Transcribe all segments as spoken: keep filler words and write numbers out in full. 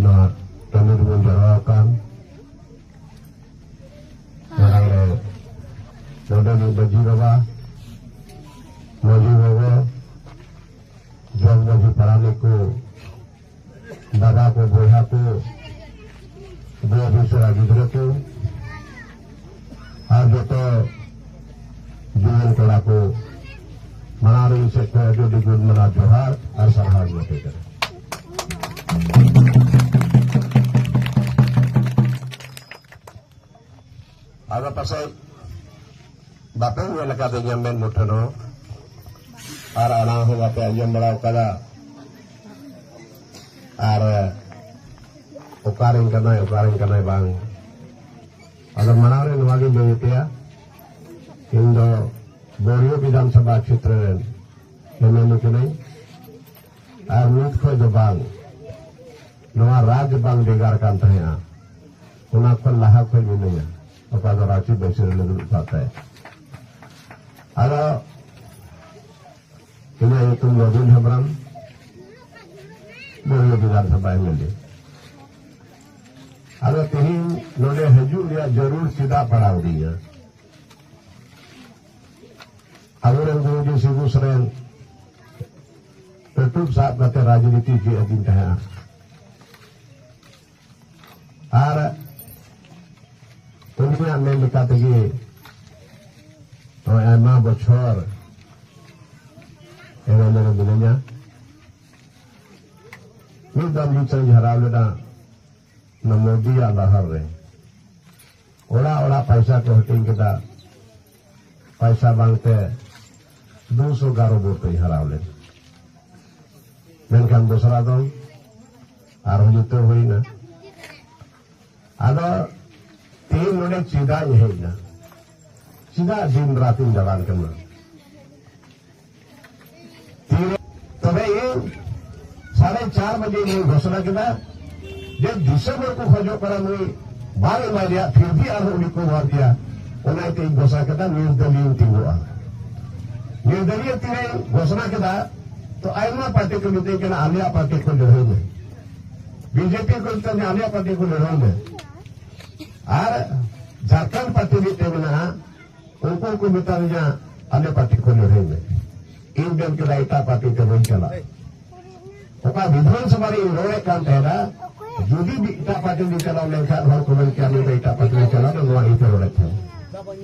ᱱᱚᱣᱟ ᱴᱟᱺᱰᱤ ᱨᱮᱵᱚᱱ ᱡᱟᱣᱨᱟ ᱟᱠᱟᱱ ᱢᱟᱲᱟᱝ ᱨᱮ ᱱᱚᱰᱮ ᱨᱤᱱ ᱢᱟᱹᱡᱷᱤ ᱵᱟᱵᱟ, ᱢᱟᱹᱡᱷᱤ ᱵᱟᱵᱟ, ᱡᱚᱜᱽ ᱢᱟᱹᱡᱷᱤ ᱯᱟᱨᱟᱱᱤᱠ ᱠᱚ, ᱫᱟᱫᱟ ᱠᱚ, ᱵᱚᱭᱦᱟ ᱠᱚ, ᱵᱚᱭᱦᱟ ᱢᱤᱥᱨᱟ ᱜᱤᱫᱽᱨᱟᱹ ᱠᱚ, ᱟᱨ ᱡᱚᱛᱚ ᱡᱩᱣᱟᱹᱱ ᱠᱚᱲᱟ ᱠᱚ, ᱢᱟᱲᱟᱝ ᱨᱮ ᱤᱧ ᱥᱮᱫ ᱠᱷᱚᱱ ᱟᱹᱰᱤ ᱟᱹᱰᱤ ᱜᱩᱱ ᱢᱟᱱᱟᱣ ᱡᱚᱦᱟᱨ ᱟᱨ ᱥᱟᱨᱦᱟᱣ ᱤᱧ ᱟᱯᱮ ᱠᱟᱱᱟ᱾ ᱟᱫᱚ ᱯᱟᱥᱮᱡ ᱵᱟᱯᱮ ᱧᱮᱞ ᱟᱠᱟᱫᱤᱧᱟ ᱢᱮᱫ ᱢᱩᱴᱷᱟᱹᱱ ᱦᱚᱸ, ᱟᱨ ᱟᱲᱟᱝ ᱦᱚᱸ ᱵᱟᱯᱮ ᱟᱸᱡᱚᱢ ᱵᱟᱲᱟ ᱟᱠᱟᱫᱟ᱾ ᱟᱨ ᱚᱠᱟᱨᱮᱱ ᱠᱟᱱᱟᱭ, ᱚᱠᱟᱨᱮᱱ ᱠᱟᱱᱟᱭ ᱵᱟᱝ᱾ ᱟᱫᱚ ᱢᱟᱲᱟᱝ ᱨᱮ ᱱᱚᱣᱟ ᱜᱤᱧ ᱞᱟᱹᱭ ᱟᱯᱮᱭᱟ, ᱤᱧ ᱫᱚ ᱵᱚᱨᱤᱭᱟᱹ ᱵᱤᱫᱷᱟᱱ ᱥᱚᱵᱷᱟ ᱠᱷᱮᱛᱨᱮ ᱨᱮᱱ ᱮᱢ ᱮᱞ ᱮ ᱠᱟᱹᱱᱟᱹᱧ᱾ ᱟᱨ ᱱᱤᱛ ᱠᱷᱚᱱ ᱫᱚ ᱵᱟᱝ, ᱱᱚᱣᱟ ᱨᱟᱡᱽ ᱵᱟᱝ ᱵᱷᱮᱜᱟᱨ ᱠᱟᱱ ᱛᱟᱦᱮᱸᱜᱼᱟ, ᱚᱱᱟ ᱠᱷᱚᱱ ᱞᱟᱦᱟ ᱠᱷᱚᱱ ᱢᱤᱱᱟᱹᱧᱟ, ᱚᱠᱟ ᱫᱚ ᱨᱟᱸᱪᱤ ᱵᱟᱹᱭᱥᱤ ᱨᱮᱞᱮ ᱫᱩᱲᱩᱵ ᱠᱟᱱ ᱛᱟᱦᱮᱸᱫ᱾ ᱟᱫᱚ ᱤᱧᱟᱹᱜ ᱧᱩᱛᱩᱢ ᱫᱚ ᱨᱚᱵᱤᱱ ᱦᱮᱢᱵᱨᱚᱢ, ᱵᱚᱨᱤᱭᱟᱹ ᱵᱤᱫᱷᱟᱱ ᱥᱚᱵᱷᱟ ᱮᱢ ᱮᱞ ᱮ᱾ ᱟᱫᱚ ᱛᱮᱦᱮᱧ ᱱᱚᱰᱮ ᱦᱤᱡᱩᱜ ᱨᱮᱭᱟᱜ ᱡᱟᱹᱨᱩᱲ ᱪᱮᱫᱟᱜ ᱯᱟᱲᱟᱣ ᱫᱤᱧᱟ? ᱟᱵᱚᱨᱮᱱ ᱜᱩᱨᱩᱡᱤ ᱥᱤᱵᱩ ᱥᱚᱨᱮᱱ ᱠᱟᱹᱴᱩᱵ ᱥᱟᱵ ᱠᱟᱛᱮ ᱨᱟᱡᱽᱱᱤᱛᱤ ᱪᱮᱫ ᱟᱹᱫᱤᱧ ᱛᱟᱦᱮᱸᱜᱼᱟ᱾ ᱟᱨ ᱩᱱᱤᱭᱟᱜ ᱢᱮᱱ ᱞᱮᱠᱟ ᱛᱮᱜᱮ ᱱᱚᱜᱼᱚᱭ ᱟᱭᱢᱟ ᱵᱚᱪᱷᱚᱨ ᱮᱱᱮᱢ ᱨᱮ ᱢᱤᱱᱟᱹᱧᱟ᱾ ᱢᱤᱫ ᱫᱚᱢ ᱵᱤᱪᱟᱹᱨᱤᱧ ᱦᱟᱨᱟᱣ ᱞᱮᱱᱟ ᱚᱱᱟ ᱢᱳᱫᱤᱭᱟ ᱰᱟᱦᱟᱨ ᱨᱮ᱾ ᱚᱲᱟᱜ ᱚᱲᱟᱜ ᱯᱟᱭᱥᱟ ᱠᱚ ᱦᱟᱹᱴᱤᱧ ᱠᱮᱫᱟ᱾ ᱯᱟᱭᱥᱟ ᱵᱟᱝᱛᱮ ᱫᱩᱥᱚ ᱜᱟᱨᱚ ᱵᱷᱳᱴ ᱛᱮᱧ ᱦᱟᱨᱟᱣ ᱞᱮᱱᱟ᱾ ᱢᱮᱱᱠᱷᱟᱱ ᱫᱚᱥᱨᱟ ᱫᱚᱞ ᱟᱨᱦᱚᱸ ᱡᱤᱛᱟᱹᱣ ᱦᱩᱭᱱᱟ᱾ ᱟᱫᱚ ᱛᱮᱦᱮᱧ ᱱᱚᱰᱮ ᱪᱮᱫᱟᱜ ᱤᱧ ᱦᱮᱡ ᱮᱱᱟ? ᱪᱮᱫᱟᱜ ᱫᱤᱱ ᱨᱟᱛ ᱤᱧ ᱫᱟᱬᱟᱱ ᱠᱟᱱᱟ? ᱛᱤᱨᱮ? ᱛᱚᱵᱮ ᱤᱧ ᱥᱟᱲᱮ ᱪᱟᱨ ᱵᱟᱡᱮ ᱤᱧ ᱜᱷᱳᱥᱚᱱᱟ ᱠᱮᱫᱟ ᱡᱮ ᱫᱤᱥᱚᱢ ᱦᱚᱲ ᱠᱚ ᱠᱷᱚᱡᱚᱜ ᱠᱟᱱᱟ ᱱᱩᱭ ᱵᱟᱝ ᱮᱢᱟᱭ ᱨᱮᱭᱟᱜ, ᱯᱷᱤᱨ ᱵᱷᱤ ᱟᱨᱦᱚᱸ ᱩᱱᱤ ᱠᱚ ᱮᱢᱟ ᱫᱮᱭᱟ᱾ ᱚᱱᱟ ᱤᱭᱟᱹᱛᱮ ᱤᱧ ᱜᱷᱳᱥᱚᱱᱟ ᱠᱮᱫᱟ, ᱱᱤᱨᱫᱟᱹᱞᱤᱭᱟᱹᱧ ᱛᱤᱸᱜᱩᱜᱼᱟ᱾ ᱱᱤᱨᱫᱟᱹᱞᱤᱭᱟᱹ ᱛᱤᱨᱮᱧ ᱜᱷᱳᱥᱚᱱᱟ ᱠᱮᱫᱟ, ᱛᱚ ᱟᱭᱢᱟ ᱯᱟᱨᱴᱤ ᱠᱚ ᱢᱤᱛᱟᱹᱧ ᱠᱟᱱᱟ, "ᱟᱞᱮᱭᱟᱜ ᱯᱟᱨᱴᱤ ᱠᱷᱚᱱ ᱞᱟᱹᱲᱦᱟᱹᱭ ᱢᱮ, ᱵᱤᱡᱮᱯᱤ ᱠᱚ ᱢᱮᱛᱟᱫᱤᱧᱟ, "ᱟᱞᱮᱭᱟᱜ ᱯᱟᱨᱴᱤ ᱠᱷᱚᱱ ᱞᱟᱹᱲᱦᱟᱹᱭ ᱢᱮ", ᱟᱨ ᱡᱷᱟᱲᱠᱷᱚᱸᱰ ᱯᱟᱨᱴᱤ ᱢᱤᱫᱴᱮᱱ ᱢᱮᱱᱟᱜᱼᱟ, ᱩᱱᱠᱩ ᱦᱚᱸᱠᱚ ᱢᱮᱛᱟᱫᱤᱧᱟ, "ᱟᱞᱮ ᱯᱟᱨᱴᱤ ᱠᱷᱚᱱ ᱞᱟᱹᱲᱦᱟᱹᱭ ᱢᱮ, ᱤᱧ ᱢᱮᱱ ᱠᱮᱫᱟ ᱮᱴᱟᱜ ᱯᱟᱨᱴᱤ ᱛᱮ ᱵᱟᱹᱧ ᱪᱟᱞᱟᱜᱼᱟ᱾" ᱚᱠᱟ ᱵᱤᱫᱷᱟᱱ ᱥᱚᱵᱷᱟ ᱨᱮ ᱤᱧ ᱨᱚᱲᱮᱫ ᱠᱟᱱ ᱛᱟᱦᱮᱱᱟ, ᱡᱩᱫᱤ ᱮᱴᱟᱜ ᱯᱟᱨᱴᱤ ᱨᱮ ᱪᱟᱞᱟᱣ ᱞᱮᱱᱠᱷᱟᱱ ᱦᱚᱲ ᱠᱚ ᱢᱮᱱ ᱠᱮᱭᱟ, "ᱱᱩᱭ ᱫᱚ ᱮᱴᱟᱜ ᱯᱟᱨᱴᱤ ᱨᱮ ᱪᱟᱞᱟᱣ ᱮᱱᱟ, ᱱᱚᱣᱟ ᱤᱭᱟᱹᱛᱮ ᱨᱚᱲᱮᱫ ᱛᱟᱦᱮᱱᱟ᱾"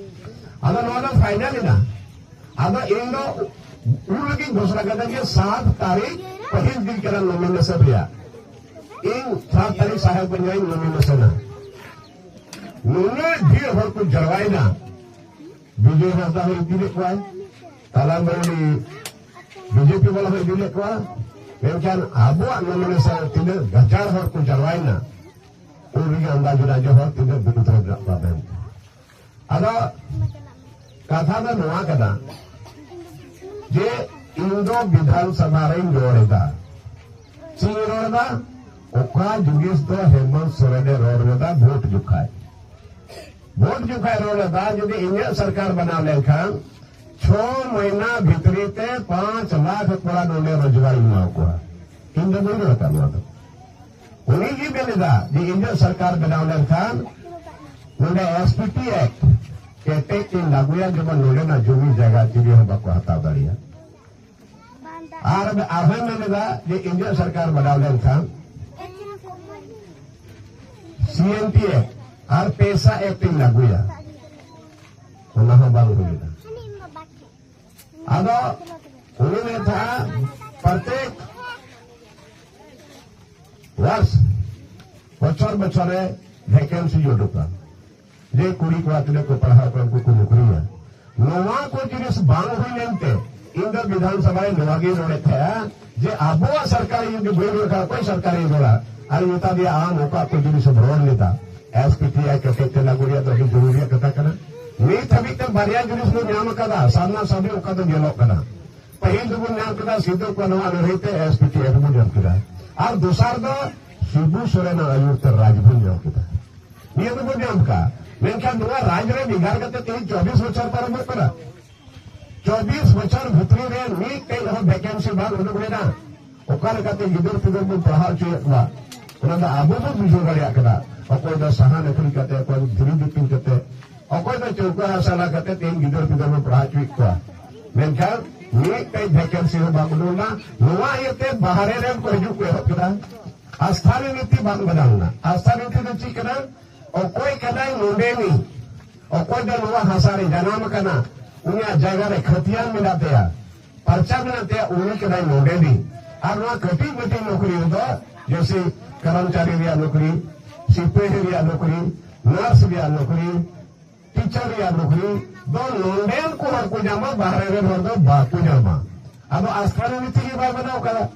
ᱟᱫᱚ ᱱᱚᱣᱟ ᱫᱚ ᱯᱷᱟᱭᱱᱟᱞ ᱮᱱᱟ᱾ ᱟᱫᱚ ᱤᱧ ᱫᱚ ᱩᱱ ᱨᱮᱜᱮᱧ ᱜᱷᱳᱥᱚᱱᱟ ᱠᱮᱫᱟ ᱡᱮ ᱥᱟᱛ ᱛᱟᱹᱨᱤᱠᱷ ᱯᱟᱹᱦᱤᱞ ᱫᱤᱱ ᱠᱟᱱᱟ ᱱᱚᱢᱤᱱᱮᱥᱚᱱ ᱨᱮᱭᱟᱜ᱾ ᱤᱧ ᱥᱟᱛ ᱛᱟᱹᱨᱤᱠᱷ ᱥᱟᱦᱮᱵᱽ ᱜᱚᱸᱡᱽ ᱤᱧ ᱱᱚᱢᱤᱱᱮᱥᱚᱱᱟ᱾ ᱱᱩᱱᱟᱹᱜ ᱰᱷᱮᱨ ᱦᱚᱲ ᱠᱚ ᱡᱟᱨᱣᱟᱭᱮᱱᱟ᱾ ᱵᱤᱡᱚᱭ ᱦᱟᱸᱥᱫᱟ ᱦᱚᱸ ᱤᱫᱤ ᱞᱮᱫ ᱠᱚᱣᱟᱭ, ᱛᱟᱞᱟ ᱢᱟᱹᱱᱰᱤ ᱵᱤᱡᱮᱯᱤ ᱵᱟᱞᱟ ᱦᱚᱸ ᱤᱫᱤ ᱞᱮᱫ ᱠᱚᱣᱟ᱾ ᱢᱮᱱᱠᱷᱟᱱ ᱟᱵᱚᱣᱟᱜ ᱱᱚᱢᱤᱱᱮᱥᱚᱱ ᱛᱤᱱᱟᱹᱜ ᱜᱟᱡᱟᱲ ᱦᱚᱲ ᱠᱚ ᱡᱟᱨᱣᱟᱭᱮᱱᱟ, ᱩᱱ ᱨᱮᱜᱮ ᱟᱱᱫᱟᱡ ᱮᱱᱟ ᱡᱮ ᱦᱚᱲ ᱛᱤᱱᱟᱹᱜ ᱵᱤᱨᱩᱫᱷ ᱨᱮ ᱢᱮᱱᱟᱜ ᱠᱚᱣᱟ ᱢᱮᱱᱛᱮ᱾ ᱟᱫᱚ ᱠᱟᱛᱷᱟ ᱫᱚ ᱱᱚᱣᱟ ᱠᱟᱱᱟ ᱡᱮ ᱤᱧ ᱫᱚ ᱵᱤᱫᱷᱟᱱ ᱥᱚᱵᱷᱟ ᱨᱮᱧ ᱨᱚᱲ ᱮᱫᱟ᱾ ᱪᱮᱫ ᱤᱧ ᱨᱚᱲ ᱮᱫᱟ? ᱚᱠᱟ ᱡᱤᱱᱤᱥ ᱫᱚ ᱦᱮᱢᱚᱱᱛ ᱥᱚᱨᱮᱱᱮ ᱨᱚᱲ ᱞᱮᱫᱟ ᱵᱷᱳᱴ ᱡᱚᱠᱷᱟᱡ᱾ ᱵᱷᱳᱴ ᱡᱚᱠᱷᱟᱡ ᱨᱚᱲ ᱞᱮᱫᱟ, ᱡᱩᱫᱤ ᱤᱧᱟᱹᱜ ᱥᱚᱨᱠᱟᱨ ᱵᱮᱱᱟᱣ ᱞᱮᱱᱠᱷᱟᱱ ᱪᱷᱚ ᱢᱟᱹᱦᱱᱟᱹ ᱵᱷᱤᱛᱨᱤ ᱛᱮ ᱯᱟᱸᱪ ᱞᱟᱠᱷ ᱠᱚᱲᱟ ᱱᱚᱰᱮ ᱨᱳᱡᱽᱜᱟᱨ ᱤᱧ ᱮᱢᱟ ᱠᱚᱣᱟ᱾ ᱤᱧ ᱫᱚ ᱵᱟᱹᱧ ᱨᱚᱲ ᱟᱠᱟᱫ ᱱᱚᱣᱟ ᱫᱚ᱾ ᱩᱱᱤ ᱜᱮ ᱢᱮᱱ ᱮᱫᱟ ᱡᱮ ᱤᱧᱟᱹᱜ ᱥᱚᱨᱠᱟᱨ ᱵᱮᱱᱟᱣ ᱞᱮᱱᱠᱷᱟᱱ ᱱᱚᱰᱮ S P T Act ᱠᱮᱴᱮᱡ ᱛᱤᱧ ᱞᱟᱹᱜᱩᱭᱟ, ᱡᱮᱢᱚᱱ ᱱᱚᱰᱮᱱᱟᱜ ᱡᱚᱢᱤ ᱡᱟᱭᱜᱟ ᱪᱤᱞᱤ ᱦᱚᱸ ᱵᱟᱠᱚ ᱦᱟᱛᱟᱣ ᱫᱟᱲᱮᱭᱟᱜ᱾ ᱟᱨ ᱟᱨᱦᱚᱸᱭ ᱢᱮᱱ ᱮᱫᱟ ᱡᱮ ᱤᱧᱟᱹᱜ ᱥᱚᱨᱠᱟᱨ ᱵᱮᱱᱟᱣ ᱞᱮᱱᱠᱷᱟᱱ C N T Act ᱟᱨ PESA Act ᱤᱧ ᱞᱟᱹᱜᱩᱭᱟ, ᱚᱱᱟ ᱦᱚᱸ ᱵᱟᱝ ᱦᱩᱭ ᱞᱮᱱᱟ᱾ ᱟᱫᱚ ᱩᱱᱤ ᱢᱮᱱ ᱛᱟᱦᱮᱸᱫ ᱯᱨᱚᱛᱮᱠ ᱵᱚᱨᱥ, ᱵᱚᱪᱷᱚᱨ ᱵᱚᱪᱷᱚᱨ ᱨᱮ vacancy ᱩᱰᱩᱠᱟ, ᱡᱮ ᱠᱩᱲᱤ ᱠᱚᱲᱟ ᱛᱤᱱᱟᱹᱜ ᱠᱚ ᱯᱟᱲᱦᱟᱣ ᱠᱟᱱᱟ ᱩᱱᱠᱩ ᱠᱚ ᱱᱚᱠᱨᱤᱭᱟ᱾ ᱱᱚᱣᱟ ᱠᱚ ᱡᱤᱱᱤᱥ ᱵᱟᱝ ᱦᱩᱭ ᱞᱮᱱᱛᱮ ᱤᱧ ᱫᱚ ᱵᱤᱫᱷᱟᱱ ᱥᱚᱵᱷᱟ ᱨᱮ ᱱᱚᱣᱟ ᱜᱤᱧ ᱨᱚᱲᱮᱫ ᱛᱟᱦᱮᱸᱜᱼᱟ ᱡᱮ ᱟᱵᱚᱣᱟᱜ ᱥᱚᱨᱠᱟᱨ ᱡᱩᱫᱤ ᱵᱟᱹᱧ ᱨᱚᱲ ᱠᱷᱟᱱ ᱚᱠᱚᱭ ᱥᱚᱨᱠᱟᱨ ᱤᱧ ᱨᱚᱲᱟ? ᱟᱨ ᱢᱮᱛᱟ ᱫᱮᱭᱟ ᱟᱢ ᱚᱠᱟ ᱠᱚ ᱡᱤᱱᱤᱥ ᱮᱢ ᱨᱚᱲ ᱞᱮᱫᱟ, S P T Act ᱠᱮᱴᱮᱡ ᱛᱮ ᱞᱟᱹᱜᱩ ᱨᱮᱭᱟᱜ ᱫᱚ ᱟᱹᱰᱤ ᱡᱚᱨᱩᱨᱤᱭᱟᱜ ᱠᱟᱛᱷᱟ ᱠᱟᱱᱟ᱾ ᱱᱤᱛ ᱦᱟᱹᱵᱤᱡ ᱛᱮ ᱵᱟᱨᱭᱟ ᱡᱤᱱᱤᱥ ᱵᱚᱱ ᱧᱟᱢ ᱟᱠᱟᱫᱟ, ᱥᱟᱢᱱᱟ ᱥᱟᱢᱱᱤ ᱚᱠᱟ ᱫᱚ ᱧᱮᱞᱚᱜ ᱠᱟᱱᱟ᱾ ᱯᱟᱹᱦᱤᱞ ᱫᱚᱵᱚᱱ ᱧᱟᱢ ᱠᱮᱫᱟ ᱥᱤᱫᱩ ᱠᱟᱹᱱᱦᱩᱣᱟᱜ ᱞᱟᱹᱲᱦᱟᱹᱭ ᱛᱮ S P T Act ᱵᱚᱱ ᱧᱟᱢ ᱠᱮᱫᱟ, ᱟᱨ ᱫᱚᱥᱟᱨ ᱫᱚ ᱥᱤᱵᱩ ᱥᱚᱨᱮᱱᱟᱜ ᱟᱹᱭᱩᱨ ᱛᱮ ᱨᱟᱡᱽ ᱵᱚᱱ ᱧᱟᱢ ᱠᱮᱫᱟ᱾ ᱱᱤᱭᱟᱹ ᱫᱚᱵᱚᱱ ᱧᱟᱢ ᱠᱟᱜᱼᱟ᱾ ᱢᱮᱱᱠᱷᱟᱱ ᱱᱚᱣᱟ ᱨᱟᱡᱽ ᱨᱮ ᱵᱷᱮᱜᱟᱨ ᱠᱟᱛᱮ ᱛᱮᱦᱮᱧ ᱪᱚᱵᱵᱤᱥ ᱵᱚᱪᱷᱚᱨ ᱯᱟᱨᱚᱢᱚᱜ ᱠᱟᱱᱟ᱾ ᱪᱚᱵᱵᱤᱥ ᱵᱚᱪᱷᱚᱨ ᱵᱷᱤᱛᱨᱤ ᱨᱮ ᱢᱤᱫᱴᱮᱡ ᱦᱚᱸ vacancy ᱵᱟᱝ ᱩᱰᱩᱠ ᱞᱮᱱᱟ᱾ ᱚᱠᱟ ᱞᱮᱠᱟᱛᱮ ᱜᱤᱫᱟᱹᱨ ᱯᱤᱫᱟᱹᱨ ᱵᱚᱱ ᱯᱟᱲᱦᱟᱣ ᱦᱚᱪᱚᱭᱮᱫ ᱠᱚᱣᱟ? ᱚᱱᱟ ᱫᱚ ᱟᱵᱚ ᱵᱚ ᱵᱩᱡᱷᱟᱹᱣ ᱫᱟᱲᱮᱭᱟᱜ ᱠᱟᱱᱟ᱾ ᱚᱠᱚᱭ ᱫᱚ ᱥᱟᱦᱟᱱ ᱟᱹᱠᱷᱨᱤᱧ ᱠᱟᱛᱮ, ᱚᱠᱚᱭ ᱫᱚ ᱫᱷᱤᱨᱤ ᱫᱤᱯᱤᱞ ᱠᱟᱛᱮ, ᱚᱠᱚᱭ ᱫᱚ ᱪᱟᱹᱣᱠᱟᱹ ᱦᱟᱥᱟ ᱞᱟ ᱠᱟᱛᱮ ᱛᱮᱦᱮᱧ ᱜᱤᱫᱟᱹᱨ ᱯᱤᱫᱟᱹᱨ ᱵᱚᱱ ᱯᱟᱲᱦᱟᱣ ᱦᱚᱪᱚᱭᱮᱫ ᱠᱚᱣᱟ᱾ ᱢᱮᱱᱠᱷᱟᱱ ᱢᱤᱫᱴᱮᱡ ᱵᱷᱮᱠᱮᱱᱥᱤ ᱦᱚᱸ ᱵᱟᱝ ᱩᱰᱩᱠ ᱞᱮᱱᱟ᱾ ᱱᱚᱣᱟ ᱤᱭᱟᱹᱛᱮ ᱵᱟᱦᱨᱮ ᱨᱮᱱ ᱠᱚ ᱦᱤᱡᱩᱜ ᱠᱚ ᱮᱦᱚᱵ ᱠᱮᱫᱟ᱾ ᱟᱥᱛᱷᱟᱱᱤ ᱱᱤᱛᱤ ᱵᱟᱝ ᱵᱮᱱᱟᱣ ᱞᱮᱱᱟ᱾ ᱟᱥᱛᱷᱟᱱᱤ ᱱᱤᱛᱤ ᱫᱚ ᱪᱮᱫ ᱠᱟᱱᱟ? ᱚᱠᱚᱭ ᱠᱟᱱᱟᱭ ᱱᱚᱰᱮᱱᱤᱡ, ᱚᱠᱚᱭ ᱫᱚ ᱱᱚᱣᱟ ᱦᱟᱥᱟ ᱨᱮ ᱡᱟᱱᱟᱢ ᱟᱠᱟᱱᱟ, ᱩᱱᱤᱭᱟᱜ ᱡᱟᱭᱜᱟ ᱨᱮ ᱠᱷᱟᱹᱛᱤᱭᱟᱱ ᱢᱮᱱᱟᱜ ᱛᱟᱭᱟ, ᱯᱟᱨᱪᱟ ᱢᱮᱱᱟᱜ ᱛᱟᱭᱟ, ᱩᱱᱤ ᱠᱟᱱᱟᱭ ᱱᱚᱰᱮᱱᱤᱡ᱾ ᱟᱨ ᱱᱚᱣᱟ ᱠᱟᱹᱴᱤᱡ ᱢᱟᱹᱴᱤᱡ ᱱᱚᱠᱨᱤ ᱨᱮᱫᱚ, ᱡᱮᱭᱥᱮ ᱠᱚᱨᱢᱪᱟᱨᱤ ᱨᱮᱭᱟᱜ ᱱᱚᱠᱨᱤ, ᱥᱤᱯᱟᱹᱦᱤ ᱨᱮᱭᱟᱜ ᱱᱚᱠᱨᱤ, ᱱᱟᱨᱥ ᱨᱮᱭᱟᱜ ᱱᱚᱠᱨᱤ, ᱴᱤᱪᱟᱨ ᱨᱮᱭᱟᱜ ᱱᱚᱠᱨᱤ ᱫᱚ ᱱᱚᱰᱮᱱ ᱠᱚ ᱦᱚᱲ ᱠᱚ ᱧᱟᱢᱟ, ᱵᱟᱦᱨᱮ ᱨᱮᱱ ᱦᱚᱲ ᱫᱚ ᱵᱟᱠᱚ ᱧᱟᱢᱟ᱾ ᱟᱫᱚ ᱟᱥᱛᱷᱟᱱᱤ ᱱᱤᱛᱤ ᱜᱮ ᱵᱟᱭ ᱵᱮᱱᱟᱣ ᱠᱟᱫᱟ᱾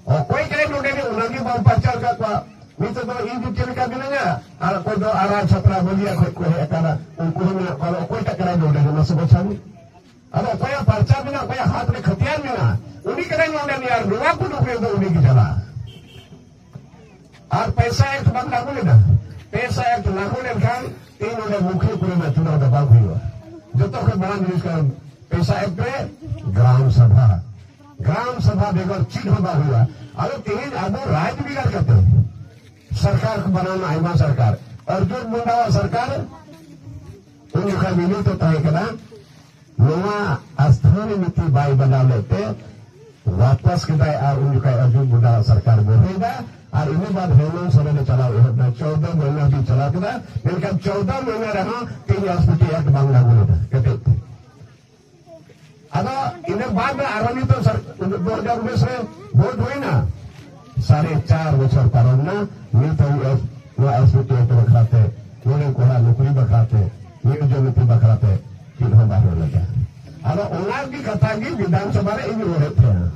ᱚᱠᱚᱭ ᱠᱟᱱᱟᱭ ᱱᱚᱰᱮᱱᱤᱡ, ᱚᱱᱟᱜᱮ ᱵᱟᱢ ᱯᱟᱨᱪᱟᱣ ᱟᱠᱟᱫ ᱠᱚᱣᱟ᱾ ᱱᱤᱛᱚᱜ ᱫᱚ ᱤᱧ ᱫᱚ ᱪᱮᱫ ᱞᱮᱠᱟ ᱢᱤᱱᱟᱹᱧᱟ, ᱟᱨ ᱚᱠᱚᱭ ᱫᱚ ᱟᱨᱟᱜ ᱪᱷᱟᱯᱨᱟ ᱵᱚᱞᱤᱭᱟ ᱠᱷᱚᱡ ᱠᱚ ᱦᱮᱡ ᱟᱠᱟᱱᱟ, ᱩᱱᱠᱩ ᱦᱚᱸ ᱢᱮᱱᱟᱜ ᱠᱚᱣᱟ᱾ ᱟᱫᱚ ᱚᱠᱚᱭᱴᱟᱜ ᱠᱟᱱᱟᱭ ᱱᱚᱰᱮᱱᱤᱡ, ᱢᱟᱥᱮ ᱵᱟᱪᱷᱟᱣ ᱢᱮ᱾ ᱟᱫᱚ ᱚᱠᱚᱭᱟᱜ ᱯᱟᱨᱪᱟ ᱢᱮᱱᱟᱜᱼᱟ, ᱚᱠᱚᱭᱟᱜ ᱦᱟᱛ ᱨᱮ ᱠᱷᱟᱹᱛᱤᱭᱟᱨ ᱢᱮᱱᱟᱜᱼᱟ, ᱩᱱᱤ ᱠᱟᱱᱟᱭ ᱱᱚᱰᱮᱱᱤᱡ, ᱟᱨ ᱱᱚᱣᱟ ᱠᱚ ᱱᱚᱠᱨᱤ ᱫᱚ ᱩᱱᱤ ᱜᱮ ᱪᱟᱞᱟᱜᱼᱟ᱾ ᱟᱨ ᱯᱮᱥᱟ ᱮᱠᱴ ᱵᱟᱝ ᱞᱟᱹᱜᱩ ᱞᱮᱱᱟ᱾ ᱯᱮᱥᱟ ᱮᱠᱴ ᱞᱟᱹᱜᱩ ᱞᱮᱱᱠᱷᱟᱱ ᱛᱮᱦᱮᱧ ᱱᱚᱰᱮ ᱢᱩᱠᱷᱤᱭᱟᱹ ᱠᱚᱨᱮᱱᱟᱜ ᱪᱩᱱᱟᱣ ᱫᱚ ᱵᱟᱝ ᱦᱩᱭᱩᱜᱼᱟ᱾ ᱡᱚᱛᱚ ᱠᱷᱚᱱ ᱢᱟᱲᱟᱝ ᱡᱤᱱᱤᱥ ᱠᱟᱱᱟ ᱯᱮᱥᱟ ᱮᱠᱴ ᱨᱮ ᱜᱨᱟᱢ ᱥᱟᱵᱷᱟ᱾ ᱜᱨᱟᱢ ᱥᱟᱵᱷᱟ ᱵᱮᱜᱚᱨ ᱪᱮᱫ ᱦᱚᱸ ᱵᱟᱝ ᱦᱩᱭᱩᱜᱼᱟ᱾ ᱟᱫᱚ ᱛᱮᱦᱮᱧ ᱟᱵᱚ ᱨᱟᱡᱽ ᱵᱷᱮᱜᱟᱨ ᱠᱟᱛᱮ ᱥᱚᱨᱠᱟᱨ ᱠᱚ ᱵᱮᱱᱟᱣ ᱮᱱᱟ, ᱟᱭᱢᱟ ᱥᱚᱨᱠᱟᱨ᱾ ᱚᱨᱡᱩᱱ ᱢᱩᱱᱰᱟᱣᱟᱜ ᱥᱚᱨᱠᱟᱨ ᱩᱱ ᱡᱚᱠᱷᱟᱡ ᱢᱤᱢᱤᱫ ᱛᱟᱦᱮᱸ ᱠᱟᱱᱟ᱾ ᱱᱚᱣᱟ ᱟᱥᱛᱷᱟᱱᱤ ᱱᱤᱛᱤ ᱵᱟᱭ ᱵᱮᱱᱟᱣ ᱞᱮᱫ ᱛᱮ ᱣᱟᱯᱟᱥ ᱠᱮᱫᱟᱭ ᱟᱨ ᱩᱱ ᱡᱚᱠᱷᱟᱡ ᱚᱨᱡᱩᱱ ᱢᱩᱱᱰᱟ ᱥᱚᱨᱠᱟᱨ ᱵᱚᱲᱦᱮᱭᱮᱫᱟ᱾ ᱟᱨ ᱤᱱᱟᱹ ᱵᱟᱫ ᱦᱮᱢᱚᱱᱛ ᱥᱚᱨᱮᱱ ᱮ ᱪᱟᱞᱟᱣ ᱮᱦᱚᱵ ᱮᱱᱟ, ᱪᱚᱣᱫᱟ ᱢᱟᱹᱦᱱᱟᱹ ᱦᱟᱹᱵᱤᱡ ᱪᱟᱞᱟᱣ ᱠᱮᱫᱟ᱾ ᱢᱮᱱᱠᱷᱟᱱ ᱪᱚᱣᱫᱟ ᱢᱟᱹᱦᱱᱟᱹ ᱨᱮᱦᱚᱸ ᱛᱮᱦᱮᱧ ᱮᱥ ᱯᱤ ᱴᱤ ᱮᱠᱴ ᱵᱟᱝ ᱞᱟᱹᱜᱩ ᱞᱮᱱᱟ ᱠᱮᱴᱮᱡ ᱛᱮ᱾ ᱟᱫᱚ ᱤᱱᱟᱹ ᱵᱟᱫ ᱨᱮ ᱟᱨᱦᱚᱸ ᱱᱤᱛᱚᱜ ᱥᱟᱨ-, ᱫᱩ ᱦᱟᱡᱟᱨ ᱩᱱᱤᱥ ᱨᱮ ᱵᱷᱳᱴ ᱦᱩᱭᱱᱟ, ᱥᱟᱲᱮ ᱪᱟᱨ ᱵᱚᱪᱷᱚᱨ ᱯᱟᱨᱚᱢ ᱱᱟ, ᱱᱤᱛ ᱦᱟᱹᱵᱤᱡ ᱮᱥ-, ᱱᱚᱣᱟ ᱮᱥ ᱯᱤ ᱴᱤ ᱮᱠᱴ ᱵᱟᱠᱷᱨᱟ ᱛᱮ, ᱱᱚᱰᱮ ᱠᱚᱲᱟ ᱱᱚᱠᱨᱤ ᱵᱟᱠᱷᱨᱟ ᱛᱮ, ᱱᱤᱭᱳᱡᱚᱱᱤᱛᱤ ᱵᱟᱠᱷᱨᱟ ᱛᱮ ᱪᱮᱫ ᱦᱚᱸ ᱵᱟᱭ ᱨᱚᱲ ᱞᱮᱫᱟ᱾ ᱟᱫᱚ ᱚᱱᱟ ᱜᱮ ᱠᱟᱛᱷᱟ ᱜᱮ ᱵᱤᱫᱷᱟᱱ ᱥᱚᱵᱷᱟ ᱨᱮ ᱤᱧ ᱨᱚᱲᱮᱫ ᱛᱟᱦᱮᱸᱱᱟ᱾